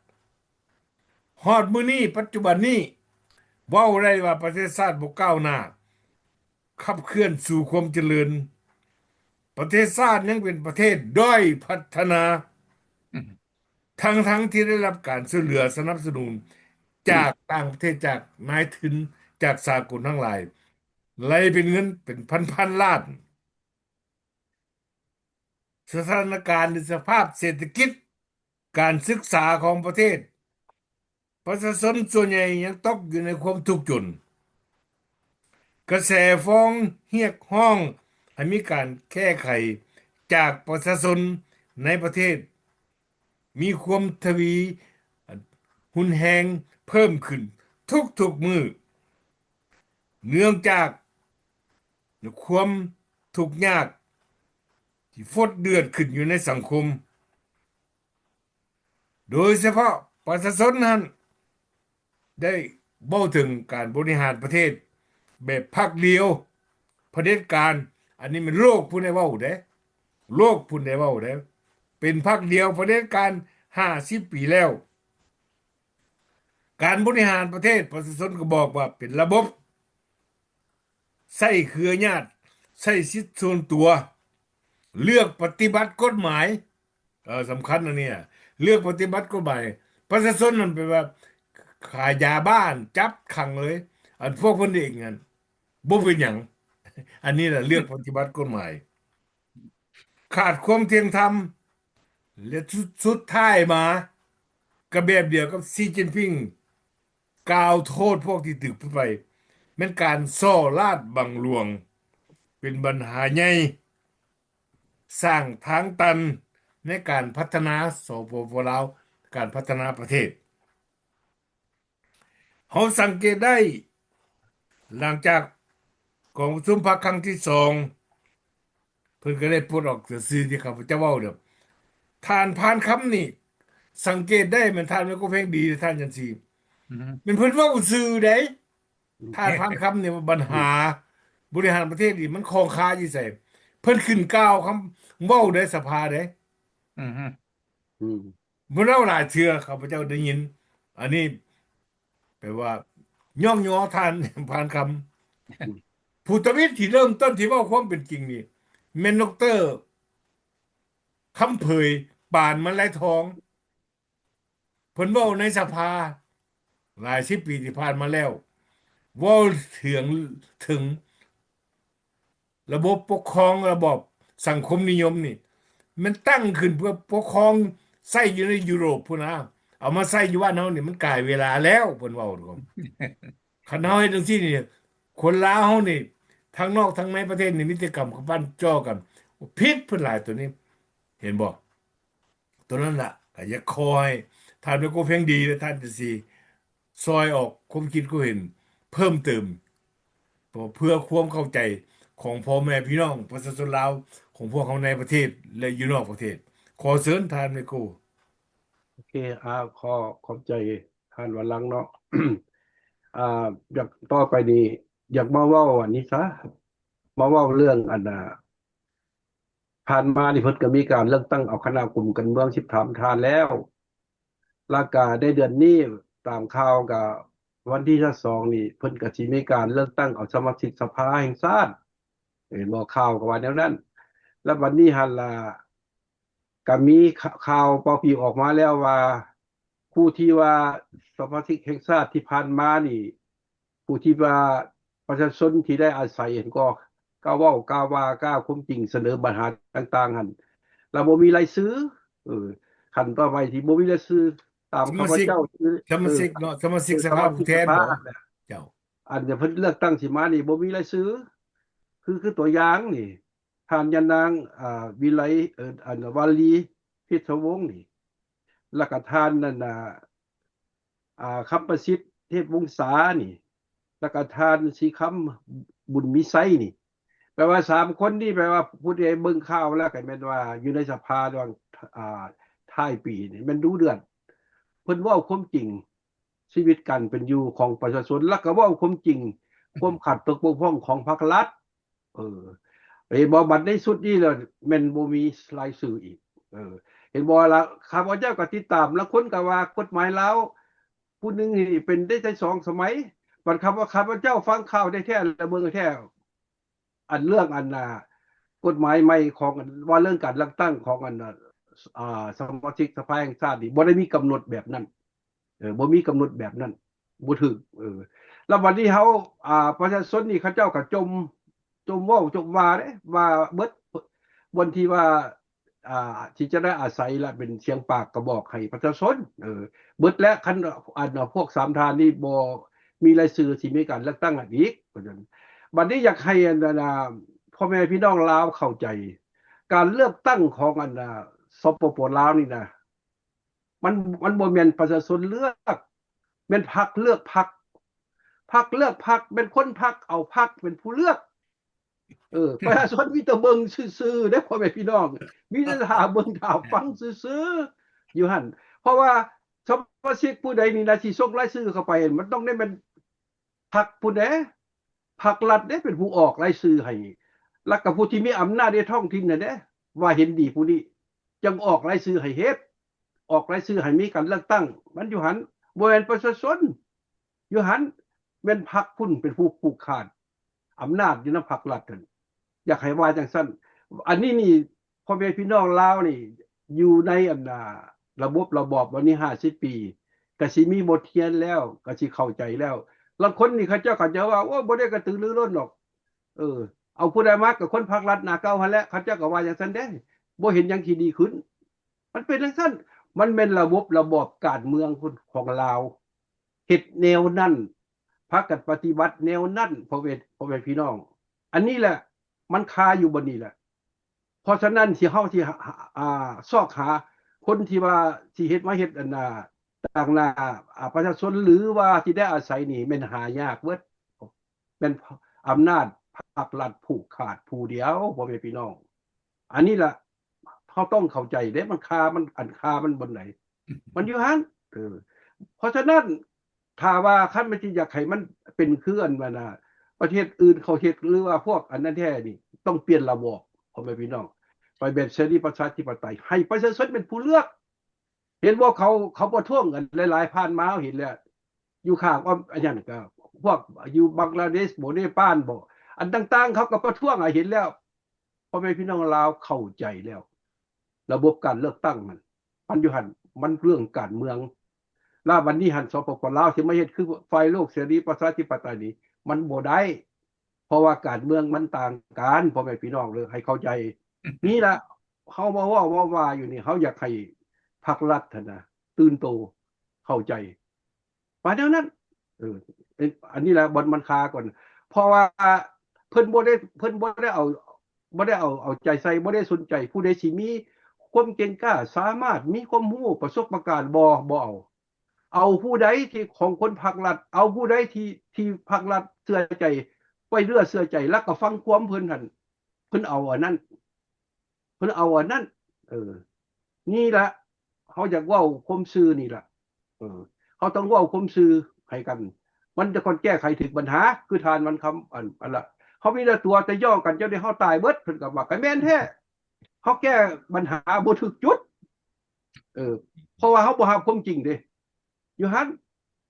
ຮອດມື້ນີ້ ປັດຈຸບັນນີ້ ເວົ້າໄດ້ວ່າປະເທດຊາດບໍ່ກ້າວໜ້າ ຂັບເຄື່ອນສູ່ຄວາມຈະເລີນ. ປະເທດຊາດຍັງເປັນປະເທດດ້ອຍພັດທະນາ ອືມ ທັງໆທີ່ໄດ້ຮັບການຊ່ວຍເຫຼືອສະໜັບສະໜູນຈາກຕ່າງປະເທດ, ຈາກນາຍທຶນ, ຈາກສາກົນທັງຫຼາຍ ໄຫຼເປັນເງິນເປັນພັນໆລ້ານ. ສະຖານະການ ຫຼື ສະພາບເສດຖະກິດ, ການສຶກສາຂອງປະເທດ, ປະຊາຊົນສ່ວນໃຫຍ່ຍັງຕົກຢູ່ໃນຄວາມທຸກຈົນ. ກະແສຟ້ອງຮຽກຮ້ອງໃຫ້ມີການແກ້ໄຂຈາກປະຊາຊົນໃນປະເທດ ມີຄວາມທະວີຮຸນແຮງເພີ່ມຂຶ້ນທຸກໆມື້ ເນື່ອງຈາກຄວາມທຸກຍາກທີ່ຟົດເດືອດຂຶ້ນຢູ່ໃນສັງຄົມ, ໂດຍສະເພາະປະຊາຊົນນັ້ນ ໄດ້ເວົ້າເຖິງການບໍລິຫານປະເທດແບບພັກດຽວ ຜະເດັດການ. ອັນນີ້ແມ່ນໂລກຜູ້ໃດເວົ້າເດ້, ໂລກຜູ້ໃດເວົ້າເດ້, ເປັນພັກດຽວຜະເດັດການຫ້າສິບປີແລ້ວ. ການບໍລິຫານປະເທດ ປະຊາຊົນກໍບອກວ່າເປັນລະບົບ ໃຊ້ເຄືອຍາດ, ໃຊ້ສິດສ່ວນຕົວ, ເລືອກປະຕິບັດກົດໝາຍ. ເອີ ສຳຄັນອັນນີ້, ເລືອກປະຕິບັດກົດໝາຍ. ປະຊາຊົນນັ້ນແປວ່າຂາຍຢາບ້າ ຈັບຂັງເລີຍ, ອັນພວກເພິ່ນເອງນັ້ນບໍ່ເປັນຫຍັງ. ອັນນີ້ລະເລືອກປະຕິບັດກົດໝາຍ. ຂາດຄວາມທ່ຽງທຳ ແລະ ສຸດ ສຸດທ້າຍມາກໍແບບດຽວກັບຊີຈິ້ນຜິງ ກ່າວໂທດພວກທີ່ຖືກໄປ ແມ່ນການສໍ້ລາດບັງຫຼວງ ເປັນບັນຫາໃຫຍ່ ສ້າງທາງຕັນໃນການພັດທະນາ ສປປ ລາວ ການພັດທະນາປະເທດ. ເຮົາສັງເກດໄດ້ ຫຼັງຈາກກອງປະຊຸມພັກຄັ້ງທີສອງ ເພິ່ນກໍໄດ້ປົດອອກຊື່ທີ່ຂ້າພະເຈົ້າເວົ້າເດີ. ທ່ານ ພານຄຳ ນີ້ ສັງເກດໄດ້ແມ່ນທ່ານແມ່ນກວມແພງດີ ທ່ານຈັນສີ ອືຮຶ ແມ່ນເພິ່ນເວົ້າຊື່ເດ້. ອືມ ທ່ານ ພານຄຳ ນີ້ວ່າບັນຫາບໍລິຫານປະເທດນີ້ມັນຄ້ອງຄາຢູ່ໃສ ເພິ່ນຂຶ້ນກ່າວຄຳເວົ້າໃນສະພາເດ້. ອືຮຶ ອືມ ເພິ່ນເວົ້າຫຼາຍເທື່ອ ຂ້າພະເຈົ້າໄດ້ຍິນ. ອັນນີ້ແປວ່າຍ້ອງຍໍທ່ານ ພານຄຳ. ອືມ ຜູ້ທຳອິດທີ່ເລີ່ມຕົ້ນທີ່ເວົ້າຄວາມເປັນຈິງນີ້ ແມ່ນ ດອກເຕີ ຄຳເຜີຍ ປານມະໄລທອງ. ເພິ່ນເວົ້າໃນສະພາຫຼາຍສິບປີທີ່ຜ່ານມາແລ້ວ ເວົ້າເຖິງ ເຖິງ ລະບົບປົກຄອງ ລະບອບສັງຄົມນິຍົມນີ້ ແມ່ນຕັ້ງຂຶ້ນເພື່ອປົກຄອງໃຊ້ຢູ່ໃນຢູໂຣບພຸ້ນນະ, ເອົາມາໃຊ້ຢູ່ບ້ານເຮົານີ້ມັນກາຍເວລາແລ້ວ ເພິ່ນເວົ້າ. ຄັນເຮົາເຮັດຈັ່ງຊີ້ນີ້ ຄົນລາວເຮົານີ້ ທັງນອກທັງໃນປະເທດນີ້ມີແຕ່ກຳກຳປັ້ນຈໍ້ກັນ, ຜິດເພິ່ນຫຼາຍໂຕນີ້ ເຫັນບໍ່? ໂຕນັ້ນລະ ກໍຢາກຂໍໃຫ້ ທ່ານໄມໂກ ແພງດີ ແລະ ທ່ານຈະຊິຊ່ອຍອອກຄວາມຄິດຄວາມເຫັນເພີ່ມເຕີມ ເພື່ອຄວາມເຂົ້າໃຈຂອງພໍ່ແມ່ພີ່ນ້ອງປະຊາຊົນລາວຂອງພວກເຮົາໃນປະເທດ ແລະ ຢູ່ນອກປະເທດ. ຂໍເຊີນທ່ານໄມໂກ. ໂອເຄ ອາ ຂໍຂອບໃຈທ່ານວັນລັງເນາະ. ອາ ຢາກ ຕໍ່ໄປນີ້ ຢາກມາເວົ້າອັນນີ້ຊະ ມາເວົ້າເລື່ອງອັນ ອາ ຜ່ານມານີ້ເພິ່ນກໍມີການເລືອກຕັ້ງເອົາຄະນະກົມການເມືອງສິບສາມທ່ານແລ້ວ ແລ້ວກະໃນເດືອນນີ້ຕາມຂ່າວກະວັນທີຊາວສອງນີ້ ເພິ່ນກະຊິມີການເລືອກຕັ້ງເອົາສະມາຊິກສະພາແຫ່ງຊາດ ເຫັນບໍ່ ຂ່າວກໍວ່າແນວນັ້ນ. ແລ້ວບັດນີ້ຫັ້ນລະ ກະມີ ຂ- ຂ່າວເປົ່າປີອອກມາແລ້ວວ່າ ຜູ້ທີ່ວ່າສະມາຊິກແຫ່ງຊາດທີ່ຜ່ານມານີ້ ຜູ້ທີ່ວ່າປະຊາຊົນທີ່ໄດ້ອາໄສຫັ້ນກໍ ກໍເວົ້າ ກ່າວວ່າ ກ່າວຄວາມຈິງ ສະເໜີບັນຫາຕ່າງໆຫັ້ນ ລະບໍ່ມີລາຍຊື່. ເອີ ຂັ້ນຕໍ່ໄປທີ່ບໍ່ມີລາຍຊື່ ຕາມຂ້າພະເຈົ້າ ສະມາຊິກເນາະ ສະມາຊິກສະພາຜູ້ແທນ ເຈົ້າ ອັນທີ່ເພິ່ນເລືອກຕັ້ງຊິມານີ້ບໍ່ມີລາຍຊື່. ຄື ຄືຕົວຢ່າງນີ້ ທ່ານຍານາງ ອາ ວິໄລ ເອີ ອັນ ວາລີ ເພດສະວົງນີ້ ແລ້ວກະທ່ານນັ້ນນະ ອາ ຄຳປະສິດ ເທບວົງສານີ້ ແລ້ວກະທ່ານສີຄຳ ບຸນມີໄຊນີ້ ແປວ່າສາມຄົນນີ້ ແປວ່າຜູ້ໃດເບິ່ງຂ່າວແລ້ວກະແມ່ນວ່າຢູ່ໃນສະພາ ອາ ທ້າຍປີນີ້ແມ່ນດຸເດືອດ ເພິ່ນເວົ້າຄວາມຈິງ ຊີວິດການເປັນຢູ່ຂອງປະຊາຊົນ ແລ້ວກໍເວົ້າຄວາມຈິງ ຄວາມຂາດຕົກບົກຜ່ອງຂອງພັກລັດ. ເອີ ເຫັນບໍ່ ບັດໃນຊຸດນີ້ລະແມ່ນບໍ່ມີລາຍຊື່ອີກ. ເອີ ເຫັນບໍ່ລະ ຂ້າພະເຈົ້າກໍຕິດຕາມ ລາງຄົນກໍວ່າກົດໝາຍລາວ ຜູ້ໜຶ່ງນີ້ເປັນໄດ້ແຕ່ສອງສະໄໝ ບັດຂ້າພະ ຂ້າພະເຈົ້າຟັງຂ່າວແທ້ໆ ແລະ ເບິ່ງແທ້ ອັນເລື່ອງອັນ ອ່າ ກົດໝາຍໃໝ່ຂອງ ອັນ ວ່າເລື່ອງການເລືອກຕັ້ງຂອງ ອັນ ອ່າ ສະມາຊິກສະພາແຫ່ງຊາດນີ້ ບໍ່ໄດ້ມີກຳນົດແບບນັ້ນ. ເອີ ບໍ່ມີກຳນົດແບບນັ້ນ ບໍ່ຖືກ. ເອີ ແລ້ວບັດນີ້ເຮົາ ອ່າ ປະຊາຊົນນີ້ ເຂົາເຈົ້າກໍຈົ່ມ ຈົ່ມເວົ້າຈົ່ມວ່າເດ້ ວ່າເບິດ ບ່ອນທີ່ວ່າ ອ່າ ທີ່ຈະໄດ້ອາໄສ ແລະ ເປັນສຽງປາກກະບອກໃຫ້ປະຊາຊົນ. ເອີ ເບິດແລ້ວ ຄັນ ອັນ ພວກສາມທ່ານນີ້ບໍ່ມີລາຍຊື່ ຊິມີການເລືອກຕັ້ງກັນອີກ. ບັດນີ້ຢາກໃຫ້ ອັນ ອັນ ອ່າ ພໍ່ແມ່ພີ່ນ້ອງລາວເຂົ້າໃຈ ການເລືອກຕັ້ງຂອງ ອັນ ອ່າ ສປປ ລາວນີ້ນະ ມັນ ມັນບໍ່ແມ່ນປະຊາຊົນເລືອກ ແມ່ນພັກເລືອກພັກ ພັກເລືອກພັກ ແມ່ນຄົນພັກເອົາພັກເປັນຜູ້ເລືອກ. ເອີ ປະຊາຊົນມີແຕ່ເບິ່ງຊື່ໆເດ້ ພໍ່ແມ່ພີ່ນ້ອງ ມີແຕ່ຖ້າເບິ່ງຖ້າຟັງຊື່ໆຢູ່ຫັ້ນ. ເພາະວ່າສະມາຊິກຜູ້ໃດນີ້ນະ ທີ່ສົ່ງລາຍຊື່ເຂົ້າໄປ ມັນຕ້ອງໄດ້ແມ່ນ ພັກພຸ້ນເດ້ ພັກລັດເດ້ເປັນຜູ້ອອກລາຍຊື່ໃຫ້ ແລ້ວກໍຜູ້ທີ່ມີອຳນາດໃນທ້ອງຖິ່ນຫັ້ນເດ້ ວ່າເຫັນດີຜູ້ນີ້ ຈັ່ງອອກລາຍຊື່ໃຫ້ເຮັດ ອອກລາຍຊື່ໃຫ້ມີການເລືອກຕັ້ງ ມັນຢູ່ຫັ້ນ ບໍ່ແມ່ນປະຊາຊົນ ຢູ່ຫັ້ນ ແມ່ນພັກພຸ້ນເປັນຜູ້ຜູກຂາດອຳນາດຢູ່ນຳພັກລັດຫັ້ນ ຢາກໃຫ້ວ່າຈັ່ງຊັ້ນ. ອັນນີ້ນີ້ ພໍ່ແມ່ພີ່ນ້ອງລາວນີ້ ຢູ່ໃນອັນ ອ່າ ລະບົບລະບອບມານີ້ຫ້າສິບປີ ກະຊິມີບົດຮຽນແລ້ວ ກະຊິເຂົ້າໃຈແລ້ວ. ລາງຄົນນີ້ເຂົາເຈົ້າກໍຈະວ່າ ໂອ້ຍ ບໍ່ໄດ້ກະຕືລືລົ້ນດອກ ເອີ ເອົາຜູ້ໃດມາ ກະຄົນພັກລັດໜ້າເກົ່າຫັ້ນແຫຼະ ເຂົາເຈົ້າກໍວ່າຈັ່ງຊັ້ນເດ້ ບໍ່ເຫັນຫຍັງທີ່ດີຂຶ້ນ. ມັນເປັນຈັ່ງຊັ້ນ ມັນແມ່ນລະບົບລະບອບການເມືອງພຸ້ນຂອງລາວ ເຮັດແນວນັ້ນ ພາກັນປະຕິບັດແນວນັ້ນ ພໍ່ແມ່ ພໍ່ແມ່ພີ່ນ້ອງ ອັນນີ້ແຫຼະ ມັນຄາຢູ່ບ່ອນນີ້ແຫຼະ. ເພາະສະນັ້ນ ທີ່ເຮົາທີ່ ອ່າ ຊອກຫາຄົນທີ່ວ່າຊິເຮັດ ມາເຮັດອັນນ່າ ຕາງໜ້າ ອ່າ ປະຊາຊົນ ຫຼືວ່າທີ່ໄດ້ອາໄສນີ້ ແມ່ນຫາຍາກເບິດ ແມ່ນອຳນາດພັກລັດຜູກຂາດຜູ້ດຽວ ພໍ່ແມ່ພີ່ນ້ອງ. ອັນນີ້ລະ ເຮົາຕ້ອງເຂົ້າໃຈເດ້ ມັນຄາ ມັນ ອັນຄາມັນບ່ອນໃດ ມັນຢູ່ຫັ້ນ. ເອີ ເພາະສະນັ້ນ ຖ້າວ່າຄັນມັນຊິຢາກໃຫ້ມັນເປັນຄືອັນວ່ານະ ປະເທດອື່ນເຂົາເຮັດ ຫຼືວ່າພວກອັນນັ້ນແທ້ນີ້ ຕ້ອງປ່ຽນລະບອບ ພໍ່ແມ່ພີ່ນ້ອງ ໄປແບບເສລີປະຊາທິປະໄຕ ໃຫ້ປະຊາຊົນເປັນຜູ້ເລືອກ. ເຫັນບໍ່ ເຂົາ ເຂົາປະທ້ວງກັນຫຼາຍໆ ຜ່ານມາ ເຮົາເຫັນແລ້ວ ຢູ່ຂ້າງອ້ອມອັນນັ້ນ ກໍພວກຢູ່ບັງລາເດດບໍ ເນປານບໍ ອັນຕ່າງໆ ເຂົາກໍປະທ້ວງ ໃຫ້ເຫັນແລ້ວ ພໍ່ແມ່ພີ່ນ້ອງລາວເຂົ້າໃຈແລ້ວ ລະບົບການເລືອກຕັ້ງນັ້ນ ມັນຢູ່ຫັ້ນ ມັນເລື່ອງການເມືອງ. ລະບັດນີ້ຫັ້ນ ສປປ ລາວ ຊິມາເຮັດຄືຝ່າຍໂລກເສລີປະຊາທິປະໄຕນີ້ ມັນບໍ່ໄດ້ ເພາະວ່າການເມືອງມັນຕ່າງກັນ ພໍ່ແມ່ພີ່ນ້ອງເລີຍ ໃຫ້ເຂົ້າໃຈ. ນີ້ລະ ເຮົາມາເວົ້າມາວ່າຢູ່ນີ້ ເຮົາຢາກໃຫ້ພັກລັດຫັ້ນນະ ຕື່ນໂຕ ເຂົ້າໃຈ ວ່າແນວນັ້ນ. ເອີ ອັນນີ້ລະບ່ອນມັນຄາກ່ອນ ເພາະວ່າເພິ່ນບໍ່ໄດ້ ເພິ່ນບໍ່ໄດ້ເອົາ ບໍ່ໄດ້ເອົາ ເອົາໃຈໃສ່ ບໍ່ໄດ້ສົນໃຈ ຜູ້ໃດຊິມີ ຄວາມເກັ່ງກ້າ ສາມາດ ມີຄວາມຮູ້ ປະສົບປະການບໍ່? ບໍ່ເອົາ. ເອົາຜູ້ໃດທີ່ຂອງຄົນພັກລັດ ເອົາຜູ້ໃດທີ່ ທີ່ພັກລັດເຊື່ອໃຈ ໄວ້ເນື້ອເຊື່ອໃຈ ແລ້ວກໍຟັງຄວາມເພິ່ນຫັ້ນ ເພິ່ນເອົາອັນນັ້ນ ເພິ່ນເອົາອັນນັ້ນ. ເອີ ນີ້ລະ ເຮົາຢາກເວົ້າຄວາມຊື່ນີ້ລະ ເອີ ເຮົາຕ້ອງເວົ້າຄວາມຊື່ໃຫ້ກັນ ມັນຈະຄ່ອຍແກ້ໄຂຖືກບັນຫາ. ຄືທ່ານ ວັນຄຳ ອັນ ອັນລະ ເຮົາມີແຕ່ຕົວແຕ່ຫຍໍ້ກັນ ເຈົ້າໄດ້ເຮົາຕາຍເບິດ ເພິ່ນກໍວ່າ ກໍແມ່ນແທ້ ເຮົາແກ້ບັນຫາບໍ່ຖືກຈຸດ ເອີ ເພາະວ່າເຮົາບໍ່ຮັບຄວາມຈິງເດ້ ຢູ່ຫັ້ນ.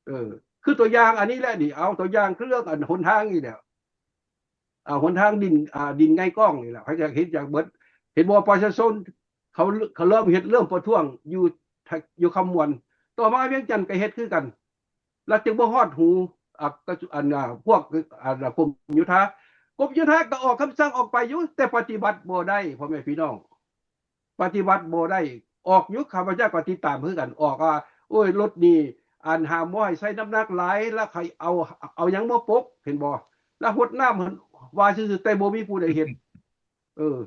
ເອີ ຄືຕົວຢ່າງອັນນີ້ແຫຼະນີ້ ເອົາຕົວຢ່າງຄືເລື່ອງອັນຫົນທາງນີ້ແຫຼະ ອ່າ ຫົນທາງດິນ ອ່າ ດິນໄງກ້ອງນີ້ແຫຼະ ໃຜຢາກເຮັດຢາກເບິດ ເຫັນບໍ່? ປະຊາຊົນເຂົາ ເຂົາເລີ່ມເຮັດ ເລີ່ມປະທ້ວງຢູ່ ຢູ່ຄຳມ່ວນ ຕໍ່ມາວຽງຈັນກໍເຮັດຄືກັນ ແລ້ວຈຶ່ງບໍ່ຮອດຫູ ອ່າ ກະ ອັນ ອ່າ ພວກ ອັນ ກົມໂຍທາ ກົມໂຍທາກໍອອກຄຳສັ່ງອອກໄປຢູ່ ແຕ່ປະຕິບັດບໍ່ໄດ້ ພໍ່ແມ່ພີ່ນ້ອງ. ປະຕິບັດບໍ່ໄດ້ ອອກຢູ່ ຂ້າພະເຈົ້າກໍຕິດຕາມຄືກັນ ອອກວ່າ ໂອ້ຍ ລົດນີ້ ອັນ ຫ້າມບໍ່ໃຫ້ໃຊ້ນ້ຳໜັກຫຼາຍ ແລ້ວໃຫ້ເອົາ ເອົາຫຍັງມາປົກ ເຫັນບໍ່? ແລ້ວຫົດນ້ຳ ວ່າຊື່ໆ ແຕ່ບໍ່ມີຜູ້ໃດເຮັດ ເອີ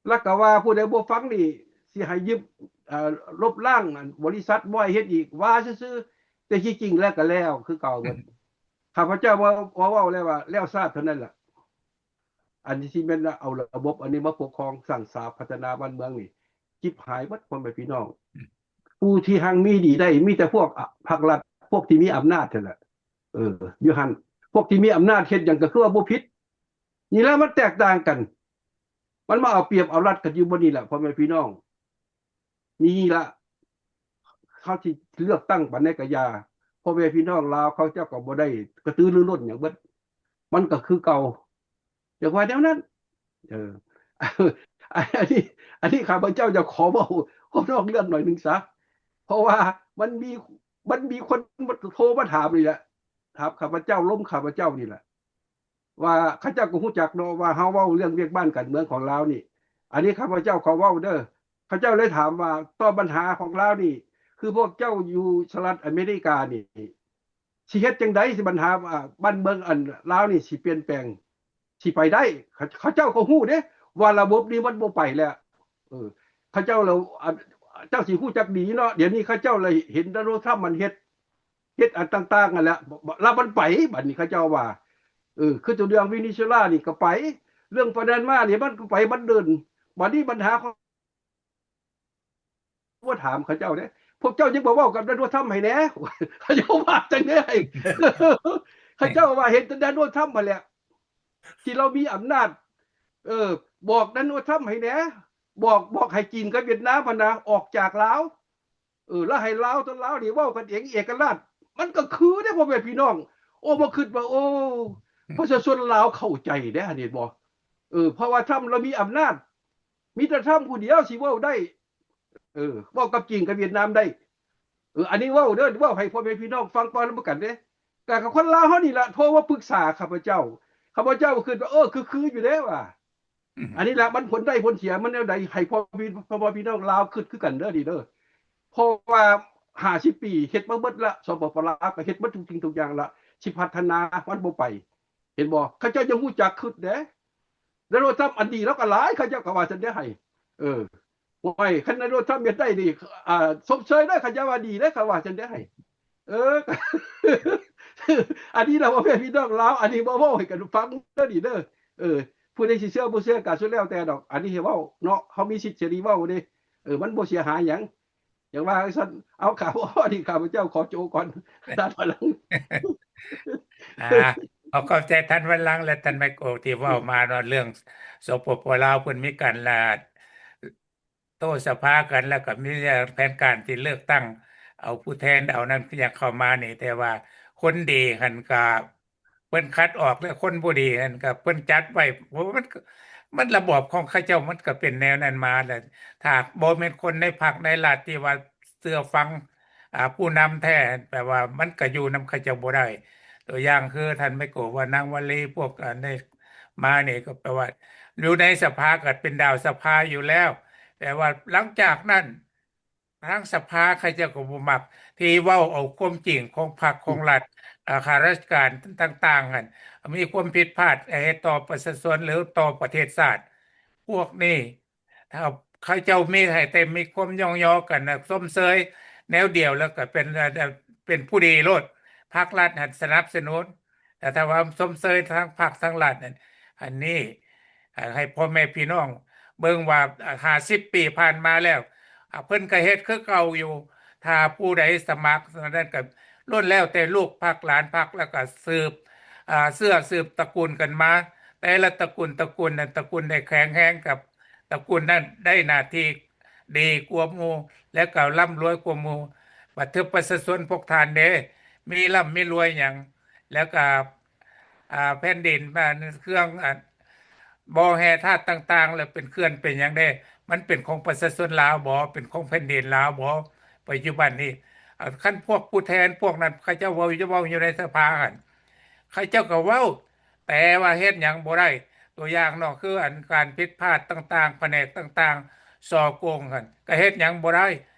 ແລ້ວກໍວ່າຜູ້ໃດບໍ່ຟັງນີ້ ຊິໃຫ້ຍຶດ ເອີ ລົບລ້າງ ອັນ ບໍລິສັດ ບໍ່ໃຫ້ເຮັດອີກ ວ່າຊື່ໆ ແຕ່ທີ່ຈິງແລ້ວກໍແລ້ວຄືເກົ່າເບິດ. ຂ້າພະເຈົ້າວ່າ ເວົ້າແລ້ວວ່າ ແລ້ວຊາດເທົ່ານັ້ນລະ. ອັນທີ່ຊິແມ່ນວ່າເອົາລະບົບອັນນີ້ມາປົກຄອງ ສ້າງສາພັດທະນາບ້ານເມືອງນີ້ ຈິບຫາຍເບິດ ພໍ່ແມ່ພີ່ນ້ອງ. ຜູ້ທີ່ຮັ່ງມີດີໄດ້ ມີແຕ່ພວກ ອະ ພັກລັດ ພວກທີ່ມີອຳນາດຫັ້ນແຫຼະ ເອີ ຢູ່ຫັ້ນ ພວກທີ່ມີອຳນາດເຮັດຫຍັງກໍຄືວ່າບໍ່ຜິດ. ນີ້ລະມັນແຕກຕ່າງກັນ ມັນມາເອົາປຽບເອົາລັດກັນຢູ່ບ່ອນນີ້ລະ ພໍ່ແມ່ພີ່ນ້ອງ. ນີ້ລະ ເຮົາຊິເລືອກຕັ້ງປານໃດກໍຢ່າ ພໍ່ແມ່ພີ່ນ້ອງລາວເຂົາເຈົ້າກໍບໍ່ໄດ້ກະຕືລືລົ້ນຫຍັງເບິດ ມັນກໍຄືເກົ່າ ຢາກວ່າແນວນັ້ນ. ເອີ ອັນນີ້ ອັນນີ້ຂ້າພະເຈົ້າຢາກຂໍເວົ້າ ຂໍນອກເລື່ອງໜ້ອຍໜຶ່ງຊະ ເພາະວ່າມັນມີ ມັນມີຄົນໂທມາຖາມນີ້ແຫຼະ ຖາມຂ້າພະເຈົ້າ ລົມຂ້າພະເຈົ້ານີ້ແຫຼະ ວ່າເຂົາເຈົ້າກໍຮູ້ຈັກເນາະວ່າເຮົາເວົ້າເລື່ອງວຽກບ້ານການເມືອງຂອງລາວນີ້ ອັນນີ້ຂ້າພະເຈົ້າຂໍເວົ້າເດີ ເຂົາເຈົ້າເລີຍຖາມວ່າ ຕໍ່ບັນຫາຂອງລາວນີ້ ຄືພວກເຈົ້າຢູ່ສະຫະລັດອາເມລິການີ້ ຊິເຮັດຈັ່ງໃດ ຊິບັນຫາ ອ່າ ບ້ານເມືອງ ອັນ ລາວນີ້ຊິປ່ຽນແປງ ຊິໄປໄດ້ ເຂົາ ເຂົາເຈົ້າກໍຮູ້ເດ້ວ່າລະບົບນີ້ມັນບໍ່ໄປແລ້ວ ເອີ ເຂົາເຈົ້າລະ ອັນ ເຈົ້າຊິຮູ້ຈັກດີເນາະ ດຽວນີ້ເຂົາເຈົ້າລະເຫັນໂດນັລທຣຳມັນເຮັດ ເຮັດອັນຕ່າງໆຫັ້ນແຫຼະ ລະມັນໄປ ບາດນີ້ເຂົາເຈົ້າວ່າ ເອີ ຄືຕົວເລື່ອງເວເນຊູເອລານີ້ກໍໄປ ເລື່ອງປານາມານີ້ມັນກໍໄປ ມັນເດີນ ບາດນີ້ບັນຫາຂອງ ບໍ່ຖາມເຂົາເຈົ້າເດ້ ພວກເຈົ້າຍັງບໍ່ເວົ້າກັບໂດນັລທຣຳໃຫ້ແດ່ ເຂົາເຈົ້າວ່າຈັ່ງໃດ ເຂົາເຈົ້າວ່າເຫັນແຕ່ໂດນັລທຣຳຫັ້ນແຫຼະ ທີ່ລາວມີອຳນາດ ເອີ ບອກໂດນັລທຣຳໃຫ້ແດ່ ບອກ ບອກໃຫ້ຈີນກັບຫວຽດນາມຫັ້ນນະ ອອກຈາກລາວ ເອີ ແລ້ວໃຫ້ລາວຕໍ່ລາວນີ້ເວົ້າກັນເອງເອກະລາດ ມັນກໍຄືເດ້ ພໍ່ແມ່ພີ່ນ້ອງ ໂອ້ ມາຄິດວ່າ ໂອ້ ປະຊາຊົນລາວເຂົ້າໃຈເດ້ ເຫັນບໍ່ ເອີ ເພາະວ່າທຣຳລາວມີອຳນາດ ມີແຕ່ທຣຳຜູ້ດຽວຊິເວົ້າໄດ້ ເອີ ເວົ້າກັບຈີນກັບຫວຽດນາມໄດ້ ເອີ ອັນນີ້ເວົ້າເດີ ເວົ້າໃຫ້ພໍ່ແມ່ພີ່ນ້ອງຟັງກ່ອນນຳກັນເດ້ ກໍຄົນລາວເຮົານີ້ລະໂທມາປຶກສາຂ້າພະເຈົ້າ ຂ້າພະເຈົ້າກໍຄິດວ່າ ເອີ ຄືໆຢູ່ເດ້ວ່າ ອັນນີ້ລະມັນຜົນໄດ້ຜົນເສຍມັນແນວໃດ ໃຫ້ພໍ່ແມ່ພີ່ ພໍ່ແມ່ພີ່ນ້ອງລາວຄິດຄືກັນເດີນີ້ເດີ ເພາະວ່າຫ້າສິບປີເຮັດມາເບິດລະ ສປປ ລາວກໍເຮັດໝົດທຸກສິ່ງທຸກຢ່າງລະ ຊິພັດທະນາມັນບໍ່ໄປ ເຫັນບໍ່ ເຂົາເຈົ້າຍັງຮູ້ຈັກຄິດເດ້ ໂດນັລທຣຳອັນດີລາວກໍຫຼາຍ ເຂົາເຈົ້າກໍວ່າຊັ້ນເດ້ໃຫ້ ເອີ ໂອ້ຍ ຄັນໂດນັລທຣຳເຮັດໄດ້ນີ້ ອ່າ ຊົມເຊີຍເດີ ເຂົາເຈົ້າວ່າດີເດ້ ເຂົາວ່າຊັ້ນເດ້ໃຫ້ ເອີ ອັນນີ້ລະ ພໍ່ແມ່ພີ່ນ້ອງລາວ ອັນນີ້ມາເວົ້າໃຫ້ກັນຟັງເດີນີ້ເດີ ເອີ ຜູ້ໃດຊິເຊື່ອບໍ່ເຊື່ອກໍສຸດແລ້ວແຕ່ດອກ ອັນນີ້ໃຫ້ເວົ້າເນາະ ເຮົາມີສິດເສລີເວົ້າເດ້ ເອີ ມັນບໍ່ເສຍຫາຍຫຍັງ ຢ່າງວ່າຊັ້ນ ເອົາ ຂ້າ ອັນນີ້ຂ້າພະເຈົ້າຂໍໂຈະກ່ອນ ທ່ານວັນຫຼັງ ອ່າ ຂໍຂອບໃຈທ່ານວັນຫຼັງ ແລະ ທ່ານໄມໂກ ທີ່ເວົ້າມາເນາະ ເລື່ອງ ສປປ ລາວ ເພິ່ນມີການລາ ໂຕ້ສະພາກັນ ແລ້ວກໍມີແຜນການທີ່ເລືອກຕັ້ງເອົາຜູ້ແທນເອົານັ້ນຫຍັງເຂົ້າມານີ້ ແຕ່ວ່າຄົນດີຫັ້ນກໍເພິ່ນຄັດອອກ ແລະ ຄົນບໍ່ດີຫັ້ນກໍເພິ່ນຈັດໄວ້ ເພາະວ່າມັນ ມັນລະບອບຂອງເຂົາເຈົ້າມັນກໍເປັນແນວນັ້ນມາແຫຼະ ຖ້າບໍ່ແມ່ນຄົນໃນພັກໃນລັດທີ່ວ່າເຊື່ອຟັງ ອ່າ ຜູ້ນຳແທ້ ແປວ່າມັນກໍຢູ່ນຳເຂົາເຈົ້າບໍ່ໄດ້ ຕົວຢ່າງຄືທ່ານໄມໂກ ວ່ານາງວະລີ ພວກອັນນີ້ມານີ້ ກໍແປວ່າຢູ່ໃນສະພາກໍເປັນດາວສະພາຢູ່ແລ້ວ ແຕ່ວ່າຫຼັງຈາກນັ້ນ ທາງສະພາເຂົາເຈົ້າກໍບໍ່ມັກ ທີ່ເວົ້າເອົາຄວາມຈິງຂອງພັກຂອງລັດ ອາ ຂ້າລາຊະການຕ່າງໆຫັ້ນ ມີຄວາມຜິດພາດໃຫ້ຕໍ່ປະຊາຊົນ ຫຼື ຕໍ່ປະເທດຊາດ ພວກນີ້ ຖ້າ ເຂົາເຈົ້າມີໃຫ້ແຕ່ມີຄວາມຍ້ອງຍໍກັນນະ ຊົມເຊີຍແນວດຽວ ແລ້ວກໍເປັນ ເປັນຜູ້ດີໂລດ ພັກລັດຫັ້ນສະໜັບສະໜູນ ແຕ່ຖ້າວ່າຊົມເຊີຍທາງພັກທາງລັດນັ້ນ ອັນນີ້ ໃຫ້ພໍ່ແມ່ພີ່ນ້ອງເບິ່ງວ່າ ຫ້າສິບປີຜ່ານມາແລ້ວ ເພິ່ນກໍເຮັດຄືເກົ່າຢູ່. ຖ້າຜູ້ໃດສະໝັກນັ້ນກໍລ້ວນແລ້ວແຕ່ລູກພັກຫຼານພັກ ແລ້ວກໍສືບ ອ່າ ເຊື້ອສືບຕະກູນກັນມາ ແຕ່ລະຕະກູນ ຕະກູນນັ້ນ ຕະກູນໃດແຂງແຮງກັບຕະກູນນັ້ນໄດ້ໜ້າທີ່ດີກວ່າໝູ່ ແລ້ວກໍລ່ຳລວຍກວ່າໝູ່. ບັດເທື່ອປະຊາຊົນພວກທ່ານເດ້ ມີລ່ຳມີລວຍຫຍັງ ແລ້ວກໍ ອ່າ ແຜ່ນດິນ ອ່າ ເຄື່ອງ ອ່າ ບໍ່ແຮ່ທາດຕ່າງໆ ແລ້ວເປັນເຂື່ອນເປັນຫຍັງເດ້ ມັນເປັນຂອງປະຊາຊົນລາວບໍ? ເປັນຂອງແຜ່ນດິນລາວບໍ? ປັດຈຸບັນນີ້ ອ່າ ຄັນພວກຜູ້ແທນພວກນັ້ນ ເຂົາເຈົ້າເວົ້າ ເວົ້າຢູ່ໃນສະພາຫັ້ນ ເຂົາເຈົ້າກໍເວົ້າ ແຕ່ວ່າເຮັດຫຍັງບໍ່ໄດ້. ຕົວຢ່າງເນາະ ຄືອັນການຜິດພາດຕ່າງໆ ພະແນກຕ່າງໆ ສໍ້ໂກງຫັ້ນ ກໍເຮັດຫຍັງບໍ່ໄດ້.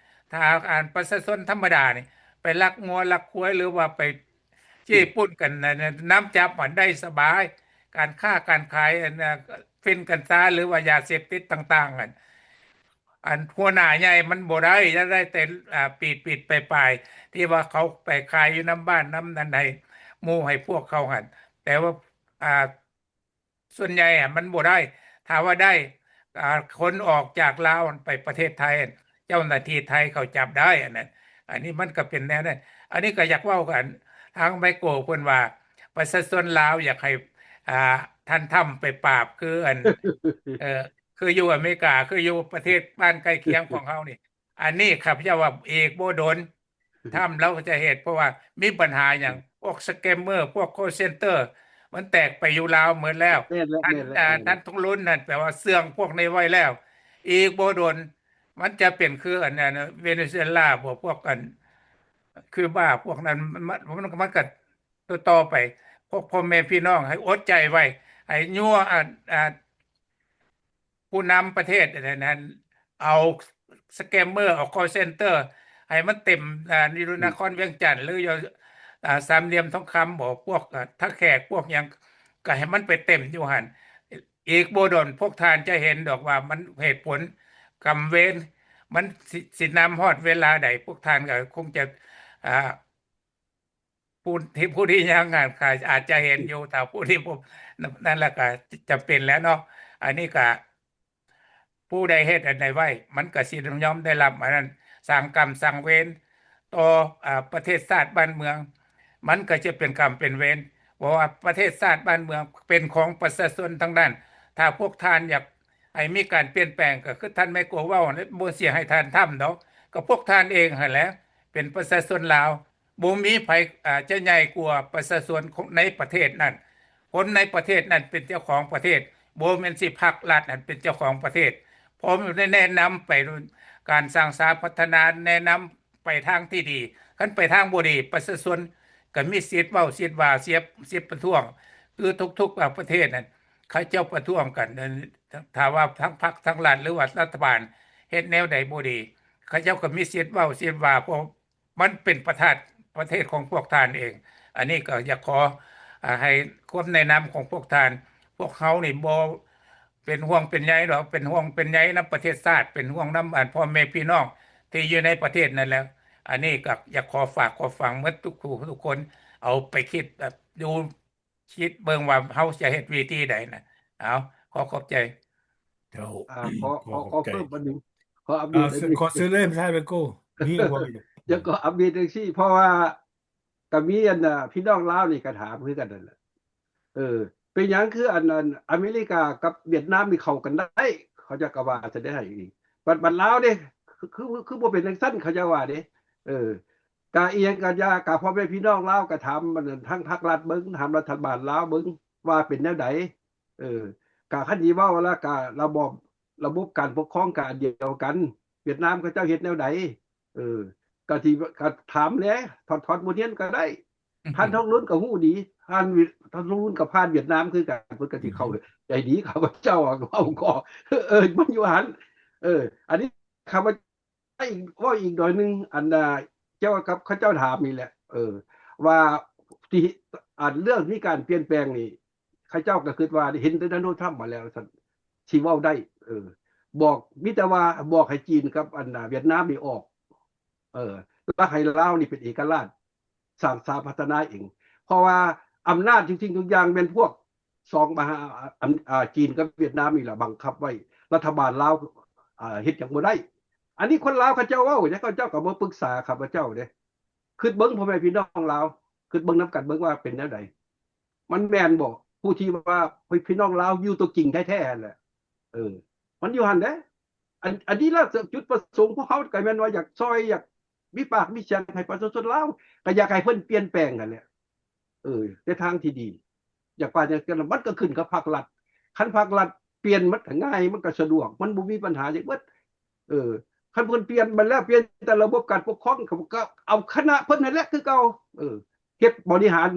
ຖ້າອັນປະຊາຊົນທຳມະດານີ້ ໄປລັກງົວລັກຄວາຍ ຫຼືວ່າໄປ ເຈ້ປຸ້ນກັນນະ ນຳຈັບມັນໄດ້ສະບາຍ. ການຄ້າການຂາຍ ອັນ ເຟນກັນຊາ ຫຼືວ່າຢາເສບຕິດຕ່າງໆ ອັນ ອັນຫົວໜ້າໃຫຍ່ມັນບໍ່ໄດ້ ຍັງໄດ້ແຕ່ ອ່າ ປີດໆ ປາຍໆ ທີ່ວ່າເຂົາໄປຂາຍຢູ່ນຳບ້ານນຳນັ້ນໃຫ້ໝູ່ໃຫ້ພວກເຂົາຫັ້ນ. ແຕ່ວ່າ ອ່າ ສ່ວນໃຫຍ່ອະມັນບໍ່ໄດ້. ຖ້າວ່າໄດ້ ອ່າ ຂົນອອກຈາກລາວໄປປະເທດໄທ ເຈົ້າໜ້າທີ່ໄທເຂົາຈັບໄດ້ ອັນນັ້ນ. ອັນນີ້ມັນກໍເປັນແນວນັ້ນ. ອັນນີ້ກໍຢາກເວົ້າກັນ ທາງໄມໂກເພິ່ນວ່າ ປະຊາຊົນລາວຢາກໃຫ້ ອ່າ ທ່ານທຳໄປປາບ ຄືອັນ ເອີ ຄືຢູ່ອາເມລິກາ ຄືຢູ່ປະເທດບ້ານໃກ້ຄຽງຂອງເຮົານີ້. ອັນນີ້ຂ້າພະເຈົ້າວ່າອີກບໍ່ດົນ ທຳລາວກໍຈະເຮັດ ເພາະວ່າມີບັນຫາຫຍັງ ພວກສະແກມເມີ ພວກຄໍເຊັນເຕີ ມັນແຕກໄປຢູ່ລາວໝົດແລ້ວ. ແມ່ນແລ້ວ ທ່ານ ແມ່ນແລ້ວ ອ່າ ແມ່ນແລ້ວ ທ່ານທອງລຸນນັ້ນແປວ່າເຊື່ອງພວກນີ້ໄວ້ແລ້ວ ອີກບໍ່ດົນມັນຈະເປັນຄືອັນ ອັນເວເນຊູເອລາບໍ ພວກອັນຄິວບາ ພວກນັ້ນ ມັນ ມັນ ມັນກໍຕໍ່ໆໄປ. ພວກພໍ່ແມ່ພີ່ນ້ອງໃຫ້ອົດໃຈໄວ້ ໃຫ້ຍົວະ ອ່າ ອ່າ ຜູ້ນຳປະເທດອັນນັ້ນ ເອົາສະແກມເມີ ເອົາຄໍເຊັນເຕີ ໃຫ້ມັນເຕັມ ອ່າ ຢູ່ ອືມ ນະຄອນວຽງຈັນ ຫຼືຢູ່ ອ່າ ສາມຫຼ່ຽມທອງຄຳບໍ ພວກ ອ່າ ທ່າແຂກ ພວກຫຍັງ ກໍໃຫ້ມັນໄປເຕັມຢູ່ຫັ້ນ. ອີກບໍ່ດົນພວກທ່ານຈະເຫັນດອກວ່າມັນ ເຫດຜົນກຳເວນ ມັນຊິ ຊິນຳຮອດເວລາໃດ ພວກທ່ານກໍຄົງຈະ ອ່າ ຜູ້ທີ່ ຜູ້ທີ່ຍັງ ອ່າ ກໍອາດຈະເຫັນຢູ່ ຖ້າຜູ້ທີ່ບໍ່ ນັ້ນລະກໍຈຳເປັນແລ້ວເນາະ. ອັນນີ້ກໍ ຜູ້ໃດເຮັດອັນໃດໄວ້ ມັນກໍຊິຍອມໄດ້ຮັບອັນນັ້ນ ສ້າງກຳສ້າງເວນຕໍ່ ອ່າ ປະເທດຊາດບ້ານເມືອງ ມັນກໍຈະເປັນກຳເປັນເວນ ເພາະວ່າປະເທດຊາດບ້ານເມືອງເປັນຂອງປະຊາຊົນທັງນັ້ນ. ຖ້າພວກທ່ານຢາກໃຫ້ມີການປ່ຽນແປງ ກໍຄືທ່ານໄມໂກເວົ້າ ບໍ່ຊິໃຫ້ທ່ານທຳດອກ ກໍພວກທ່ານເອງຫັ້ນແຫຼະ ເປັນປະຊາຊົນລາວ ບໍ່ມີໃຜ ອ່າ ຈະໃຫຍ່ກວ່າປະຊາຊົນຂອງ ໃນປະເທດນັ້ນ. ຄົນໃນປະເທດນັ້ນເປັນເຈົ້າຂອງປະເທດ ບໍ່ແມ່ນຊິພັກລັດນັ້ນເປັນເຈົ້າຂອງປະເທດ. ເພາະໄດ້ແນະນຳໄປການສ້າງສາພັດທະນາ ແນະນຳໄປທາງທີ່ດີ. ຄັນໄປທາງບໍ່ດີ ປະຊາຊົນກໍມີສິດເວົ້າ ສິດວ່າ ສິດ ສິດປະທ້ວງ. ຄືທຸກໆ ປະເທດນັ້ນ ເຂົາເຈົ້າປະທ້ວງກັນ ຖ້າວ່າທັງພັກທັງລັດ ຫຼືວ່າລັດຖະບານເຮັດແນວໃດບໍ່ດີ ເຂົາເຈົ້າກໍມີສິດເວົ້າ ສິດວ່າ ເພາະ ມັນເປັນປະທາດ ປະເທດຂອງພວກທ່ານເອງ. ອັນນີ້ກໍຢາກຂໍ ອ່າ ໃຫ້ຄວາມແນະນຳຂອງພວກທ່ານ. ພວກເຮົານີ້ບໍ່ເປັນຫ່ວງເປັນໃຍດອກ ເປັນຫ່ວງເປັນໃຍນຳປະເທດຊາດ ເປັນຫ່ວງນຳ ອັນ ພໍ່ແມ່ພີ່ນ້ອງທີ່ຢູ່ໃນປະເທດນັ້ນແຫຼະ. ອັນນີ້ກໍຢາກຂໍຝາກຂໍຝັງໝົດທຸກຜູ້ທຸກຄົນ ເອົາໄປຄິດ ແບບ ຢູ່ ຄິດເບິ່ງວ່າເຮົາຈະເຮັດວິທີໃດນະ. ເອົາ ຂໍຂອບໃຈ. ເຈົ້າ ອ່າ ຂໍ ຂໍ ຂໍຂອບໃຈ ຂໍເພີ່ມອັນໜຶ່ງ ຂໍອັບເດດ ອ່າ ອັນໜຶ່ງ ຂໍເຊີນເລີຍ ທ່ານໄມໂກ ມີຫຍັງບໍ່? ຢາກຂໍອັບເດດຈັ່ງຊີ້ ເພາະວ່າກໍມີອັນ ອ່າ ພີ່ນ້ອງລາວນີ້ກໍຖາມຄືກັນນັ້ນແຫຼະ ເອີ ເປັນຫຍັງຄືອັນ ອັນອາເມລິກາກັບຫວຽດນາມນີ້ເຂົ້າກັນໄດ້ ເຂົາເຈົ້າກໍວ່າຊັ້ນເດ້. ບັດ ບັດລາວເດ້ ຄື ຄື ຄືບໍ່ເປັນຈັ່ງຊັ້ນ ເຂົາເຈົ້າວ່າເດ້. ເອີ ກະອີ່ຫຍັງກະຢ່າ ກະພໍ່ແມ່ພີ່ນ້ອງລາວກະຖາມ ອັນນັ້ນ ທາງພັກລັດເບິ່ງ ຖາມລັດຖະບານລາວເບິ່ງວ່າເປັນແນວໃດ. ເອີ ກະຄັນຊິເວົ້າລະກະລະບອບ ລະບົບການປົກຄອງກະອັນດຽວກັນ ຫວຽດນາມເຂົາເຈົ້າເຮັດແນວໃດ? ເອີ ກະຊິ ກະຖາມແດ່ ຖອດ ຖອດບົດຮຽນກະໄດ້. ທ່ານທອງລຸນກະຮູ້ດີ ທ່ານ ທ່ານທອງລຸນກະຜ່ານຫວຽດນາມຄືກັນ ເພິ່ນກະຊິເຂົ້າໃຈດີ ຂ້າພະເຈົ້າເວົ້າກໍ ເອີ ມັນຢູ່ຫັ້ນ. ເອີ ອັນນີ້ຂ້າພະ ອີກ ເວົ້າອີກໜ້ອຍໜຶ່ງ ອັນ ອ່າ ກ່ຽວກັບເຂົາເຈົ້າຖາມນີ້ແຫຼະ ເອີ ວ່າທີ່ ອັນ ເລື່ອງມີການປ່ຽນແປງນີ້ ເຂົາເຈົ້າກໍຄິດວ່າເຫັນແຕ່ໂດນັລ ທຣຳມາແລ້ວ ວ່າຊັ້ນ ຊິເວົ້າໄດ້. ເອີ ບອກ ມີແຕ່ວ່າບອກໃຫ້ຈີນກັບອັນນາຫວຽດນາມນີ້ອອກ ເອີ ແລ້ວໃຫ້ລາວນີ້ເປັນເອກະລາດ ສ້າງສາພັດທະນາເອງ ເພາະວ່າອຳນາດທຸກສິ່ງທຸກຢ່າງແມ່ນພວກສອງມະຫາ ອາ ອາ ຈີນກັບຫວຽດນາມນີ້ລະບັງຄັບໄວ້ ລັດຖະບານລາວ ອາ ເຮັດຫຍັງບໍ່ໄດ້. ອັນນີ້ຄົນລາວເຂົາເຈົ້າເວົ້າເດ້ ເຂົາເຈົ້າກໍມາປຶກສາຂ້າພະເຈົ້າເດ້. ຄິດເບິ່ງພໍ່ແມ່ພີ່ນ້ອງລາວ ຄິດເບິ່ງນຳກັນເບິ່ງວ່າເປັນແນວໃດ? ມັນແມ່ນບໍ່? ຜູ້ທີ່ວ່າພີ່ນ້ອງລາວຢູ່ຕົວຈິງແທ້ໆຫັ້ນແຫຼະ ເອີ ມັນຢູ່ຫັ້ນເດ້. ອັນ ອັນນີ້ລະ ຈຸດປະສົງພວກເຮົາກໍແມ່ນວ່າຢາກຊ່ອຍ ຢາກມີປາກມີສຽງໃຫ້ປະຊາຊົນລາວ ກໍຢາກໃຫ້ເພິ່ນປ່ຽນແປງຫັ້ນແຫຼະ ເອີ ໃນທາງທີ່ດີ ຢາກວ່າຈັ່ງຊັ້ນ ມັນກໍຂຶ້ນກັບພາກລັດ ຄັນພາກລັດປ່ຽນມັນກໍງ່າຍ ມັນກໍສະດວກ ມັນບໍ່ມີບັນຫາຫຍັງເບິດ ເອີ ຄັນເພິ່ນປ່ຽນມາແລ້ວ ປ່ຽນແຕ່ລະບົບການປົກຄອງ ເຂົາກໍເອົາຄະນະເພິ່ນຫັ້ນແຫຼະຄືເກົ່າ ເອີ ເຮັດບໍລິຫານ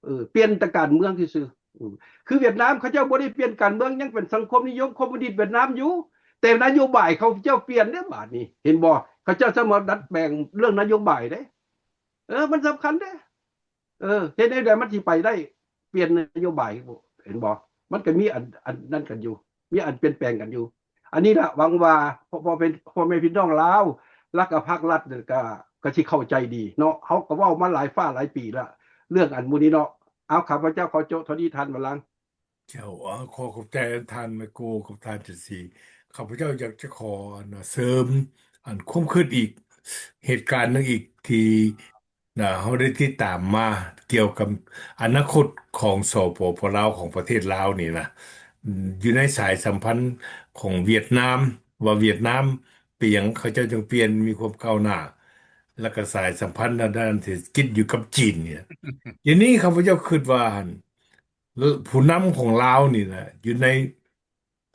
ເອີ ປ່ຽນແຕ່ການເມືອງຊື່ໆ ເອີ ຄືຫວຽດນາມເຂົາເຈົ້າບໍ່ໄດ້ປ່ຽນການເມືອງ ຍັງເປັນສັງຄົມນິຍົມຄອມມູນິດຫວຽດນາມຢູ່ ແຕ່ນະໂຍບາຍເຂົາເຈົ້າປ່ຽນເດ້ ບາດນີ້ເຫັນບໍ່? ເຂົາເຈົ້າສາມາດດັດແປງເລື່ອງນະໂຍບາຍເດ້ ເອີ ມັນສຳຄັນເດ້ ເອີ ເຮັດແນວໃດມັນຊິໄປໄດ້ ປ່ຽນນະໂຍບາຍ ເຫັນບໍ່? ມັນກໍມີອັນ ອັນນັ້ນກັນຢູ່ ມີອັນປ່ຽນແປງກັນຢູ່. ອັນນີ້ລະ ຫວັງວ່າພໍ່ ພໍ່ເປັນ ພໍ່ແມ່ພີ່ນ້ອງລາວ ແລ້ວກໍພາກລັດນີ້ກໍ ກໍຊິເຂົ້າໃຈດີເນາະ ເຮົາກໍເວົ້າມາຫຼາຍຟ້າຫຼາຍປີລະ ເລື່ອງອັນໝູ່ນີ້ເນາະ. ເອົາ ຂ້າພະເຈົ້າຂໍໂຈະເທົ່ານີ້ ທ່ານວະລັງ. ເຈົ້າ ຂໍຂອບໃຈທ່ານໄມໂກ ກັບທ່ານຈັນສີ. ຂ້າພະເຈົ້າຢາກຈະຂໍ ອັນ ເສີມ ອັນ ຄວາມຄິດອີກ ເຫດການໜຶ່ງອີກທີ່ ນະ ເຮົາໄດ້ຕິດຕາມມາກ່ຽວກັບອະນາຄົດຂອງ ສປປ ລາວ ຂອງປະເທດລາວນີ້ນະ ຢູ່ໃນສາຍສຳພັນຂອງຫວຽດນາມ ວ່າຫວຽດນາມເປັນຫຍັງເຂົາເຈົ້າຈຶ່ງປ່ຽນ ມີຄວາມກ້າວໜ້າ ແລ້ວກໍສາຍສຳພັນທາງດ້ານເສດຖະກິດຢູ່ກັບຈີນນີ້ນະ. ດຽວນີ້ຂ້າພະເຈົ້າຄິດວ່າ ຜູ້ນຳຂອງລາວນີ້ນະ ຢູ່ໃນ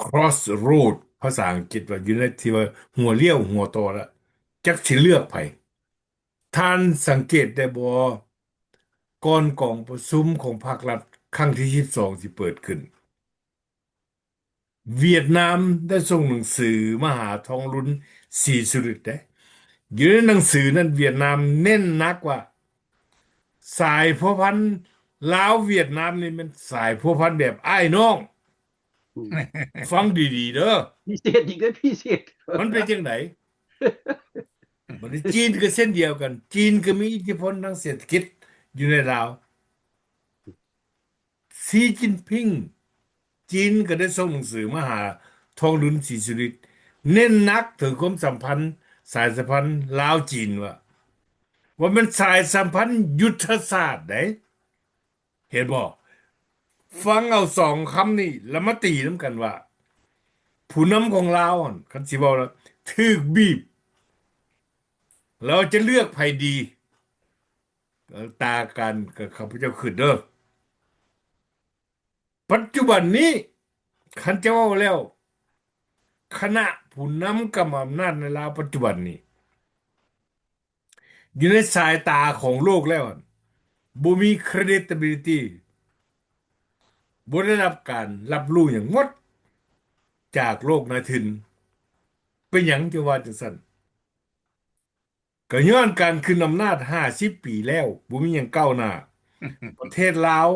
crossroad ພາສາອັງກິດວ່າ ຢູ່ໃນທີ່ວ່າຫົວລ້ຽວຫົວຕໍ່ລະ ຈັກຊິເລືອກໃຜ? ທ່ານສັງເກດໄດ້ບໍ່? ກ່ອນກອງປະຊຸມຂອງພາກລັດຄັ້ງທີສິບສອງຊິເປີດຂຶ້ນ ຫວຽດນາມໄດ້ສົ່ງໜັງສືມາຫາທອງລຸນ ສີສຸລິດເດ້. ຢູ່ໃນໜັງສືນັ້ນ ຫວຽດນາມເນັ້ນໜັກວ່າ ສາຍພົວພັນລາວຫວຽດນາມນີ້ແມ່ນສາຍພົວພັນແບບອ້າຍນ້ອງ. ອືມ ຟັງດີໆເດີ ພິເສດອີກເດ້ ພິເສດ ມັນເປັນຈັ່ງໃດ? ບັດນີ້ຈີນກໍເຊັ່ນດຽວກັນ ຈີນກໍມີອິດທິພົນທາງເສດຖະກິດຢູ່ໃນລາວ. ຊີຈິນພິງ ຈີນກໍໄດ້ສົ່ງໜັງສືມາຫາທອງລຸນ ສີສຸລິດ ເນັ້ນໜັກເຖິງຄວາມສຳພັນ ສາຍສຳພັນລາວ-ຈີນ ວ່າ ວ່າແມ່ນສາຍສຳພັນຍຸດທະສາດໃດ໋ ເຫັນບໍ່? ຟັງເອົາສອງຄຳນີ້ ແລ້ວມາຕີນຳກັນວ່າ ຜູ້ນຳຂອງລາວຫັ້ນ ຄັນຊິເວົ້າແລ້ວ ຖືກບີບ ແລ້ວຈະເລືອກໃຜດີ? ເອີ ຕາການ ກໍຂ້າພະເຈົ້າຄິດເດີ ປັດຈຸບັນນີ້ ຄັນຈະເວົ້າແລ້ວ ຄະນະຜູ້ນຳກຳອຳນາດໃນລາວປັດຈຸບັນນີ້ ຢູ່ໃນສາຍຕາຂອງໂລກແລ້ວ ບໍ່ມີ credibility ບໍ່ໄດ້ຮັບການຮັບຮູ້ຫຍັງໝົດ ຈາກໂລກນາຍທຶນ. ເປັນຫຍັງຈຶ່ງວ່າຈັ່ງຊັ້ນ? ກໍຍ້ອນການຂຶ້ນອຳນາດຫ້າສິບປີແລ້ວ ບໍ່ມີຫຍັງກ້າວໜ້າ. ປະເທດລາວ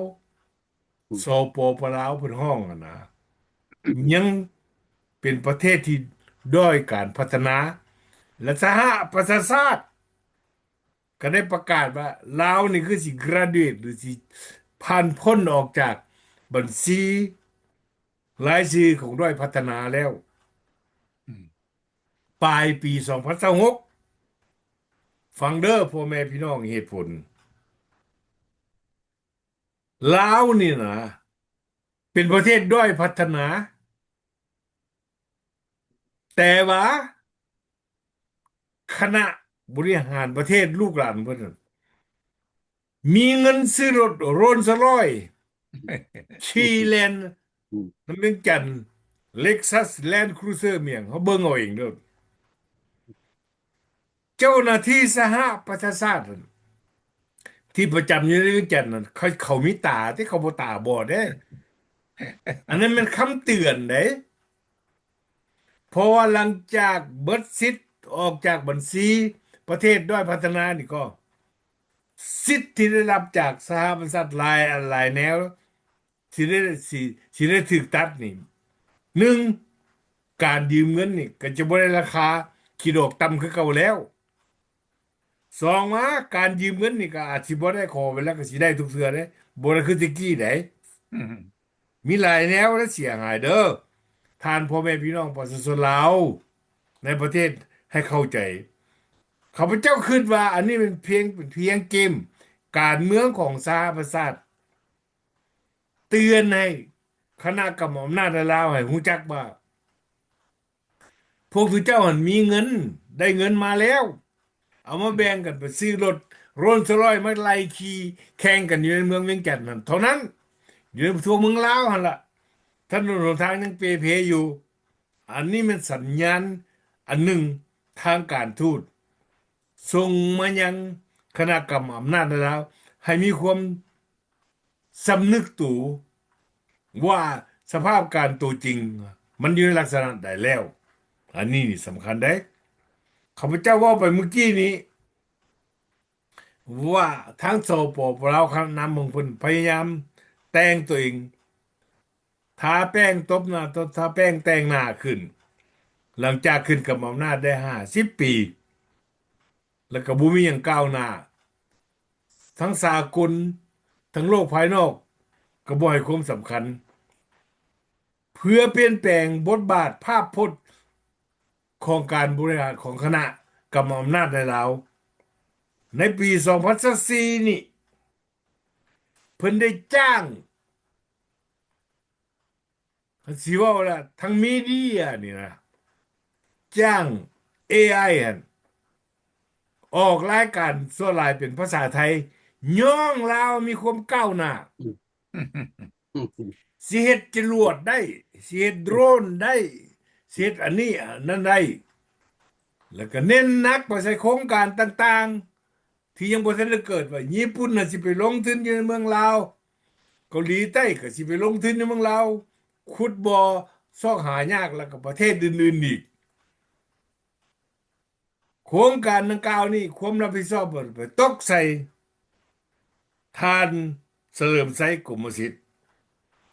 ອືມ ສປປ ລາວ ເພິ່ນຮ້ອງຫັ້ນນະ ຍັງເປັນປະເທດທີ່ດ້ອຍການພັດທະນາ ແລະ ສະຫະປະຊາຊາດກໍໄດ້ປະກາດວ່າ ລາວນີ້ຄືຊິ graduate ຫຼື ຊິຜ່ານພົ້ນອອກຈາກບັນຊີລາຍຊື່ຂອງດ້ອຍພັດທະນາແລ້ວ. ອືມ ປາຍປີສອງພັນຊາວຫົກ ຟັງເດີພໍ່ແມ່ພີ່ນ້ອງ ເຫດຜົນ ລາວນີ້ນະ ເປັນປະເທດດ້ອຍພັດທະນາ ແຕ່ວ່າຄະນະບໍລິຫານປະເທດ ລູກຫຼານເພິ່ນນັ້ນ ມີເງິນຊື້ລົດໂຣນສະຣອຍ ຂີ່ແລ່ນ ອືມ ນຳວຽງຈັນ ເລັກຊັສ ແລນຄຣູເຊີ ມີຫຍັງ ເຮົາເບິ່ງເອົາເອງໂລດ. ເຈົ້າໜ້າທີ່ສະຫະປະຊາຊາດນັ້ນ ທີ່ປະຈຳຢູ່ໃນວຽງຈັນນັ້ນ ເຂົາ ເຂົາມີຕາຕິ ເຂົາບໍ່ຕາບອດເດ້. ອັນນັ້ນແມ່ນຄຳເຕືອນເດ້. ເພາະວ່າຫຼັງຈາກເບິດສິດອອກຈາກບັນຊີປະເທດດ້ອຍພັດທະນານີ້ກໍ ສິດທີ່ໄດ້ຮັບຈາກສະຫະປະຊາຊາດຫຼາຍອັນຫຼາຍແນວ ຊິໄດ້ ຊິ ຊິໄດ້ຖືກຕັດນີ້ ໜຶ່ງ ເ ການຢືມເງິນນີ້ກໍຈະບໍ່ໄດ້ລາຄາ ຄິດອອກຕ່ຳຄືເກົ່າແລ້ວ. ສອງມາ ການຢືມເງິນນີ້ກໍອາດຊິບໍ່ໄດ້ ຂໍໄປແລ້ວກໍຊິໄດ້ທຸກເທື່ອເດ້ ບໍ່ໄດ້ຄືແຕ່ກີ້ໃດ. ມີຫຼາຍແນວ ແລະ ເສຍຫາຍເດີ ທ່ານພໍ່ແມ່ພີ່ນ້ອງປະຊາຊົນລາວໃນປະເທດໃຫ້ເຂົ້າໃຈ. ຂ້າພະເຈົ້າຄິດວ່າອັນນີ້ເປັນພຽງ ເປັນພຽງເກມການເມືອງຂອງສະຫະປະຊາຊາດ ເຕືອນໃຫ້ຄະນະກຳມະອຳນາດໃນລາວໃຫ້ຮູ້ຈັກວ່າ ພວກເຈົ້າຫັ້ນມີເງິນ ໄດ້ເງິນມາແລ້ວ ເອົາມາແບ່ງກັນໄປຊື້ລົດໂຣນສະຣອຍມາໄລ່ຂີ່ແຂ່ງກັນຢູ່ໃນເມືອງວຽງຈັນນັ້ນເທົ່ານັ້ນ ຢູ່ໃນທົ່ວເມືອງລາວຫັ້ນລະ ຖະໜົນຫົນທາງຍັງເປ່ເພຢູ່. ອັນນີ້ແມ່ນສັນຍານອັນໜຶ່ງ ທາງການທູດສົ່ງມາຍັງຄະນະກຳອຳນາດໃນລາວ ໃຫ້ມີຄວາມ ສຳນຶກໂຕວ່າສະພາບການໂຕຈິງມັນຢູ່ໃນລັກສະນະໃດແລ້ວ. ອັນນີ້ນີ້ສຳຄັນເດ້. ຂ້າພະເຈົ້າເວົ້າໄປມື້ກີ້ນີ້ວ່າທາງ ສປປ ລາວ ຄະນະນຳຂອງເພິ່ນພະຍາຍາມແຕ່ງໂຕເອງ ທາແປ້ງຕົບໜ້າ ທາແປ້ງແຕ່ງໜ້າຂຶ້ນ ຫຼັງຈາກຂຶ້ນກຳອຳນາດໄດ້ຫ້າສິບປີ ແລ້ວກໍບໍ່ມີຫຍັງກ້າວໜ້າ ທັງສາກົນ ທັງໂລກພາຍນອກກໍບໍ່ໃຫ້ຄວາມສຳຄັນ ເພື່ອປ່ຽນແປງບົດບາດພາບພົດຂອງການບໍລິຫານຂອງຄະນະກຳອຳນາດໃນລາວ. ໃນປີສອງພັນຊາວສີ່ນີ້ ເພິ່ນໄດ້ຈ້າງ ຄັນຊິເວົ້າລະ ທັງມີເດຍນີ້ນະ ຈ້າງເອໄອຫັ້ນ ອອກລາຍການສ່ວນຫຼາຍເປັນພາສາໄທ ຍ້ອງລາວມີຄວາມກ້າວໜ້າ ຊິເຮັດຈະຫຼວດໄດ້ ຊິເຮັດໂດຣນໄດ້ ຊິເຮັດອັນນີ້ອັນນັ້ນໄດ້ ແລ້ວກໍເນັ້ນໜັກໄປໃສ່ໂຄງການຕ່າງໆ ທີ່ຍັງບໍ່ທັນໄດ້ເກີດ ວ່າຍີ່ປຸ່ນນະຊິໄປລົງທຶນຢູ່ໃນເມືອງລາວ ເກົາຫຼີໃຕ້ກໍຊິໄປລົງທຶນໃນເມືອງລາວ ຂຸດບໍ່ຊອກຫາຍາກ ແລ້ວກໍປະເທດອື່ນໆອີກ. ໂຄງການດັ່ງກ່າວນີ້ ຄວາມຮັບຜິດຊອບໄປຕົກໃສ່ທ່ານສະເຫຼີມໄຊ ກົມມະສິດ.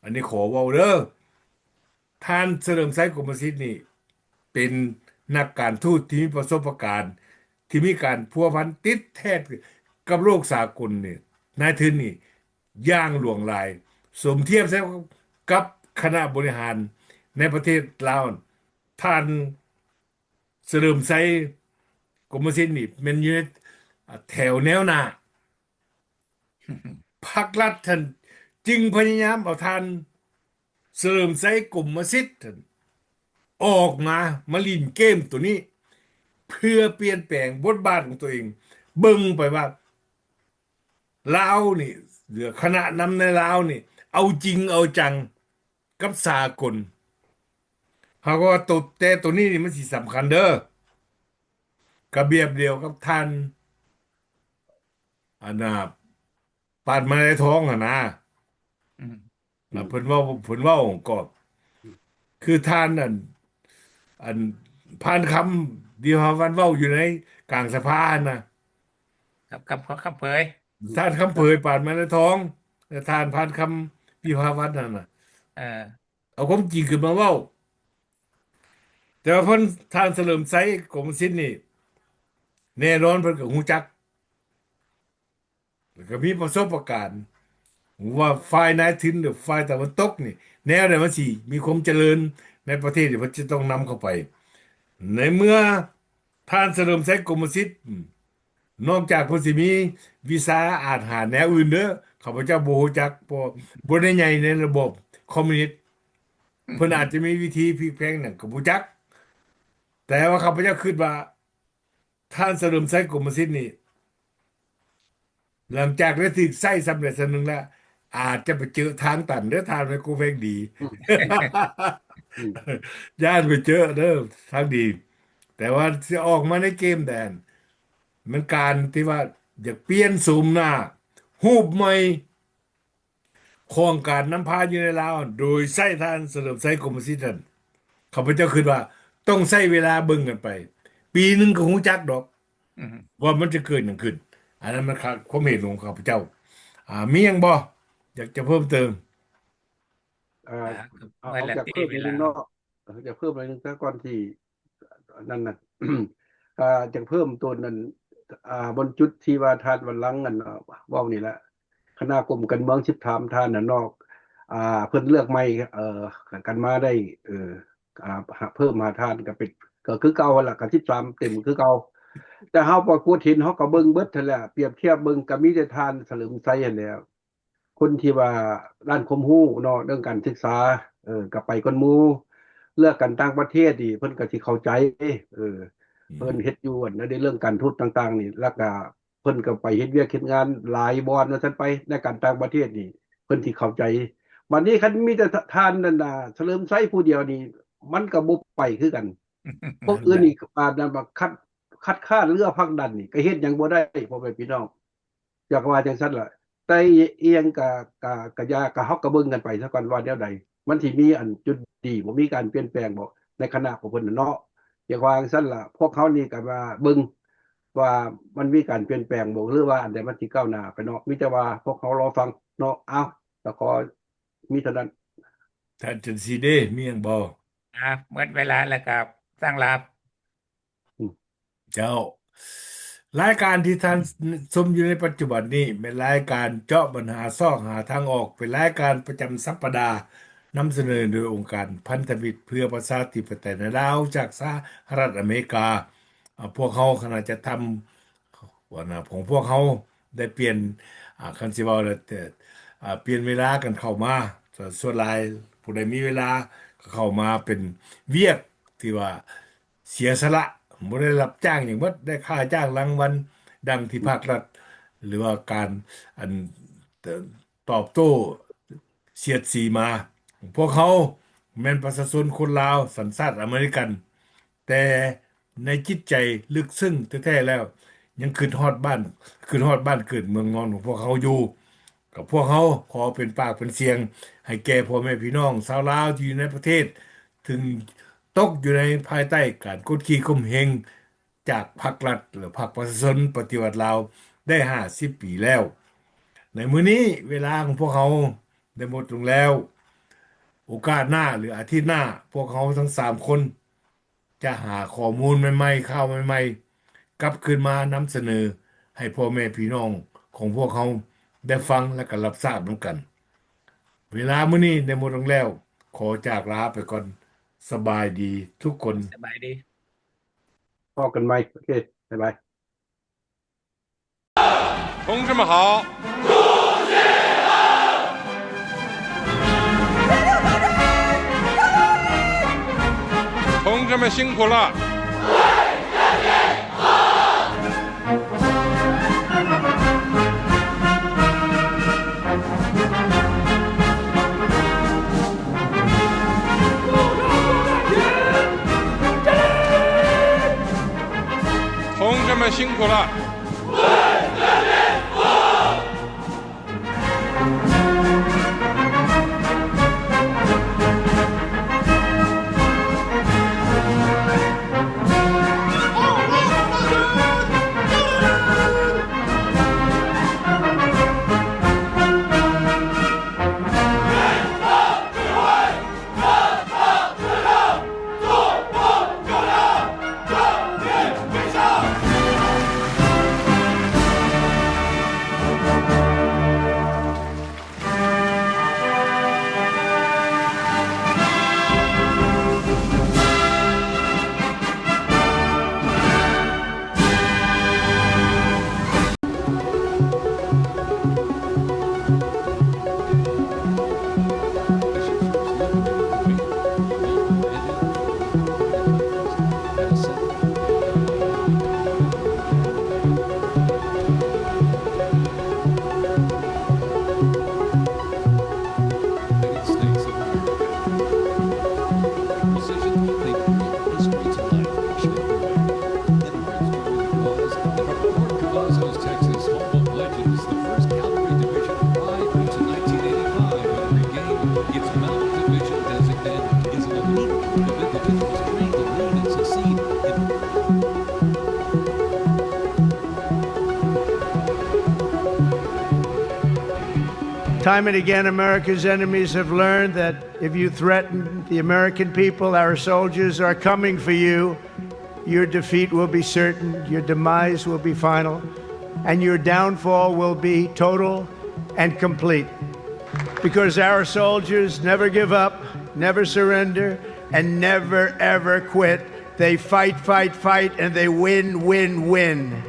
ອັນນີ້ຂໍເວົ້າເດີ ທ່ານສະເຫຼີມໄຊ ກົມມະສິດນີ້ ເປັນນັກການທູດທີ່ມີປະສົບປະການ ທີ່ມີການພົວພັນຕິດແທດກັບໂລກສາກົນນີ້ ນາຍທຶນນີ້ຢ່າງຫຼວງຫຼາຍ ສົມທຽບໃສ່ກັບຄະນະບໍລິຫານໃນປະເທດລາວ. ທ່ານສະເຫຼີມໄຊ ກົມມະສິດນີ້ແມ່ນຢູ່ໃນ ອາ ແຖວແນວໜ້າ ພັກລັດຫັ້ນຈຶ່ງພະຍາຍາມເອົາທ່ານສະເຫຼີມໄຊ ກົມມະສິດຫັ້ນອອກມາ ມາຫຼິ້ນເກມໂຕນີ້ ເພື່ອປ່ຽນແປງບົດບາດຂອງຕົວເອງ ເບິ່ງໄປວ່າລາວນີ້ ຫຼື ຄະນະນຳໃນລາວນີ້ ເອົາຈິງເອົາຈັງ ກັບສາກົນ. ເຮົາກໍວ່າໂຕ ແຕ່ໂຕນີ້ນີ້ມັນຊິສຳຄັນເດີ ກະແບບດຽວກັບທ່ານ ອັນນ່າ ປາດມະໄລທອງຫັ້ນນະ ອືມ ລະເພິ່ນເວົ້າ ເພິ່ນເວົ້າກໍ ອືມ ຄືທ່ານ ອັນ ອັນ ພານຄຳ ວິພາວັນ ເວົ້າຢູ່ໃນກາງສະພາຫັ້ນນະ ກັບ ກັບ ຄຳເຜີຍ ທ່ານຄຳເຜີຍ ປາດມະໄລທອງ ແລະ ທ່ານພານຄຳ ວິພາວັນນັ້ນນະ ເອີ ເອົາຄວາມຈິງຂຶ້ນມາເວົ້າ. ແຕ່ວ່າເພິ່ນ ທ່ານສະເຫຼີມໄຊ ກົມມະສິດນີ້ ແນ່ນອນເພິ່ນກໍຮູ້ຈັກ ແລ້ວກໍມີປະສົບປະການວ່າຝ່າຍນາຍທຶນ ຫຼື ຝ່າຍຕາເວັນຕົກນີ້ ແນວໃດມັນຊິມີຄວາມຈະເລີນໃນປະເທດ ເພິ່ນຈະຕ້ອງນຳເຂົ້າໄປ. ໃນເມື່ອທ່ານສະເຫຼີມໄຊ ກົມມະສິດ ອືມ ນອກຈາກເພິ່ນຊິມີວິຊາອາດຫານແນວອື່ນເດີ ຂ້າພະເຈົ້າບໍ່ຮູ້ຈັກ ເພາະບໍ່ໄດ້ໃຫຍ່ໃນລະບອບຄອມມິວນິດ ເພິ່ນອາດຈະມີວິທີພລິກແພງຫຍັງກໍບໍ່ຈັກ ແຕ່ວ່າຂ້າພະເຈົ້າຄິດວ່າ ທ່ານສະເຫຼີມໄຊ ກົມມະສິດນີ້ ຫຼັງຈາກໄດ້ຖືກໃຊ້ສຳເລັດສ່ຳໜຶ່ງແລ້ວ ອາດຈະໄປເຈີທາງຕັນເດີ ທ່ານໄມໂຄແພງດີ ອືມ ຢ້ານໄປເຈີເດີທາງດີ ແຕ່ວ່າຊິອອກມາໃນເກມແດນ ແມ່ນການທີ່ວ່າຢາກປ່ຽນໂສມໜ້າຮູບໃໝ່ຂອງການນຳພາຢູ່ໃນລາວ ໂດຍໃຊ້ທ່ານສະເຫຼີມໄຊ ກົມມະສິດນັ້ນ ຂ້າພະເຈົ້າຄິດວ່າຕ້ອງໃຊ້ເວລາເບິ່ງກັນໄປ ປີໜຶ່ງກໍຮູ້ຈັກດອກ ອືມ ວ່າມັນຈະເກີດຫຍັງຂຶ້ນ. ອັນນັ້ນມັນຄະ ຄວາມເຫັນຂອງຂ້າພະເຈົ້າ. ອ່າ ມີຫຍັງບໍ່ ຢາກຈະເພີ່ມເຕີມ? ເອີ ອ່າ ເອົາ ເອົາແບບເພີ່ມອີກໜຶ່ງເນາະ. ຢາກເພີ່ມໜ້ອຍໜຶ່ງ ແຕ່ກ່ອນທີ່ ອັນນັ້ນນະ ກໍຢາກເພີ່ມໂຕນັ້ນ ອ່າ ບ່ອນຈຸດທີ່ວ່າທ່ານວັນລັງ ອັນ ເວົ້ານີ້ແຫຼະ ຄະນະກົມການເມືອງສິບສາມທ່ານນະເນາະ ອ່າ ເພິ່ນເລືອກໃໝ່ ເອີ ກັນມາໄດ້ ເອີ ອ່າ ເພີ່ມຫ້າທ່ານ ກໍເປັນ ກໍຄືເກົ່າຫັ້ນລະ ກໍສິບສາມເຕັມຄືເກົ່າ. ແຕ່ເຮົາປາກົດເຫັນ ເຮົາກໍເບິ່ງເບິດຫັ້ນແຫຼະ ປຽບທຽບເບິ່ງ ກໍມີແຕ່ທ່ານສະເຫຼີມໄຊຫັ້ນແຫຼະ ຄົນທີ່ວ່າດ້ານຄວາມຮູ້ເນາະ ເລື່ອງການສຶກສາ ເອີ ກໍໄປກ່ອນໝູ່ ເລື່ອງການຕ່າງປະເທດນີ້ ເພິ່ນກໍຊິເຂົ້າໃຈ ເອີ ອືມ ເພິ່ນເຮັດຢູ່ ອັນ ໃນເລື່ອງການທູດຕ່າງໆນີ້ ແລ້ວກໍເພິ່ນກໍໄປເຮັດວຽກເຮັດງານຫຼາຍບ່ອນວ່າຊັ້ນໄປ ໃນການຕ່າງປະເທດນີ້ ເພິ່ນຊິເຂົ້າໃຈ. ບັດນີ້ຄັນມີແຕ່ທ່ານນັ້ນນະ ສະເຫຼີມໄຊຜູ້ດຽວນີ້ ມັນກໍບໍ່ໄປຄືກັນ ພວກອື່ນນີ້ ປານນັ້ນ ຄັດ ຄັດຄ້ານ ຫຼືວ່າຜັກດັນນີ້ ກໍເຮັດຫຍັງບໍ່ໄດ້ ພໍ່ແມ່ພີ່ນ້ອງ. ຢາກວ່າຈັ່ງຊັ້ນລະ ແຕ່ອີ່ຫຍັງກະ ກະ ກະຢ່າ ກະເຮົາກະເບິ່ງກັນໄປຊະກ່ອນວ່າແນວໃດ ມັນຊິມີອັນຈຸດດີ ບໍ່ມີການປ່ຽນແປງບໍ່ ໃນຄະນະຂອງເພິ່ນນະເນາະ. ຢາກວ່າຈັ່ງຊັ້ນລະ ພວກເຮົານີ້ກະວ່າເບິ່ງວ່າມັນມີການປ່ຽນແປງບໍ່ ຫຼືວ່າອັນໃດມັນຊິກ້າວໜ້າໄປເນາະ. ມີແຕ່ວ່າພວກເຮົາລໍຟັງເນາະ. ເອົາ ກະຂໍມີເທົ່ານັ້ນ. ທ່ານຈັນສີເດ ມີຫຍັງບໍ່? ອາ ໝົດເວລາແລ້ວກະສັ່ງລາ. ເຈົ້າ. ລາຍການທີ່ທ່ານຊົມຢູ່ໃນປັດຈຸບັນນີ້ ແມ່ນລາຍການເຈາະບັນຫາຊອກຫາທາງອອກ, ເປັນລາຍການປະຈຳສັບປະດາ, ນຳສະເໜີໂດຍອົງການພັນທະມິດເພື່ອປະຊາທິປະໄຕໃນລາວ ຈາກສະຫະລັດອາເມລິກາ. ອາ ພວກເຮົາຄະນະຈັດທຳ ຫົວໜ້າຂອງພວກເຮົາໄດ້ປ່ຽນ ອາ ຄັນຊິເວົ້າແລ້ວ ອາ ປ່ຽນເວລາກັນເຂົ້າມາ. ສ່ວນຫຼາຍຜູ້ໃດມີເວລາກໍເຂົ້າມາເປັນວຽກທີ່ວ່າ ເສຍສະຫຼະ ບໍ່ໄດ້ຮັບຈ້າງຫຍັງໝົດ ໄດ້ຄ່າຈ້າງລາງວັນ ດັ່ງທີ່ພາກລັດ ຫຼືວ່າການ ອັນ ຕອບໂຕ້ສຽດສີມາ. ພວກເຮົາແມ່ນປະຊາຊົນຄົນລາວ ສັນຊາດອາເມລິກັນ ແຕ່ໃນຈິດໃຈເລິກເຊິ່ງແທ້ໆແລ້ວ ຍັງຄິດຮອດບ້ານ ຄິດຮອດບ້ານເກີດເມືອງນອນຂອງພວກເຮົາຢູ່. ກັບພວກເຮົາຂໍເປັນປາກເປັນສຽງໃຫ້ແກ່ພໍ່ແມ່ພີ່ນ້ອງຊາວລາວທີ່ຢູ່ໃນປະເທດ ເຖິງຕົກຢູ່ໃນພາຍໃຕ້ການກົດຂີ່ຂົ່ມເຫງຈາກພັກລັດ ແລະ ພັກປະຊາຊົນປະຕິວັດລາວໄດ້ຫ້າສິບປີແລ້ວ. ໃນມື້ນີ້ເວລາຂອງພວກເຮົາໄດ້ໝົດລົງແລ້ວ. ໂອກາດໜ້າ ຫຼື ອາທິດໜ້າ ພວກເຮົາທັງສາມຄົນ ຈະຫາຂໍ້ມູນໃໝ່ໆ ຂ່າວໃໝ່ໆ ກັບຄືນມານຳສະເໜີໃຫ້ພໍ່ແມ່ພີ່ນ້ອງຂອງພວກເຮົາໄດ້ຟັງ ແລະ ກໍຮັບຊາບນຳກັນ. ເວລາມື້ນີ້ໄດ້ໝົດລົງແລ້ວ ຂໍຈາກລາໄປກ່ອນ. ສະບາຍດີທຸກຄົນ. ສະບາຍດີ. ພໍ້ກັນໃໝ່. ໂອເຄ ບາຍບາຍ. 同志们好！同志们辛苦了！ 同志们辛苦了！ Time and again, America's enemies have learned that if you threaten the American people, our soldiers are coming for you. Your defeat will be certain, your demise will be final, and your downfall will be total and complete. Because our soldiers never give up, never surrender, and never ever quit. They fight, fight, fight, and they win, win, win.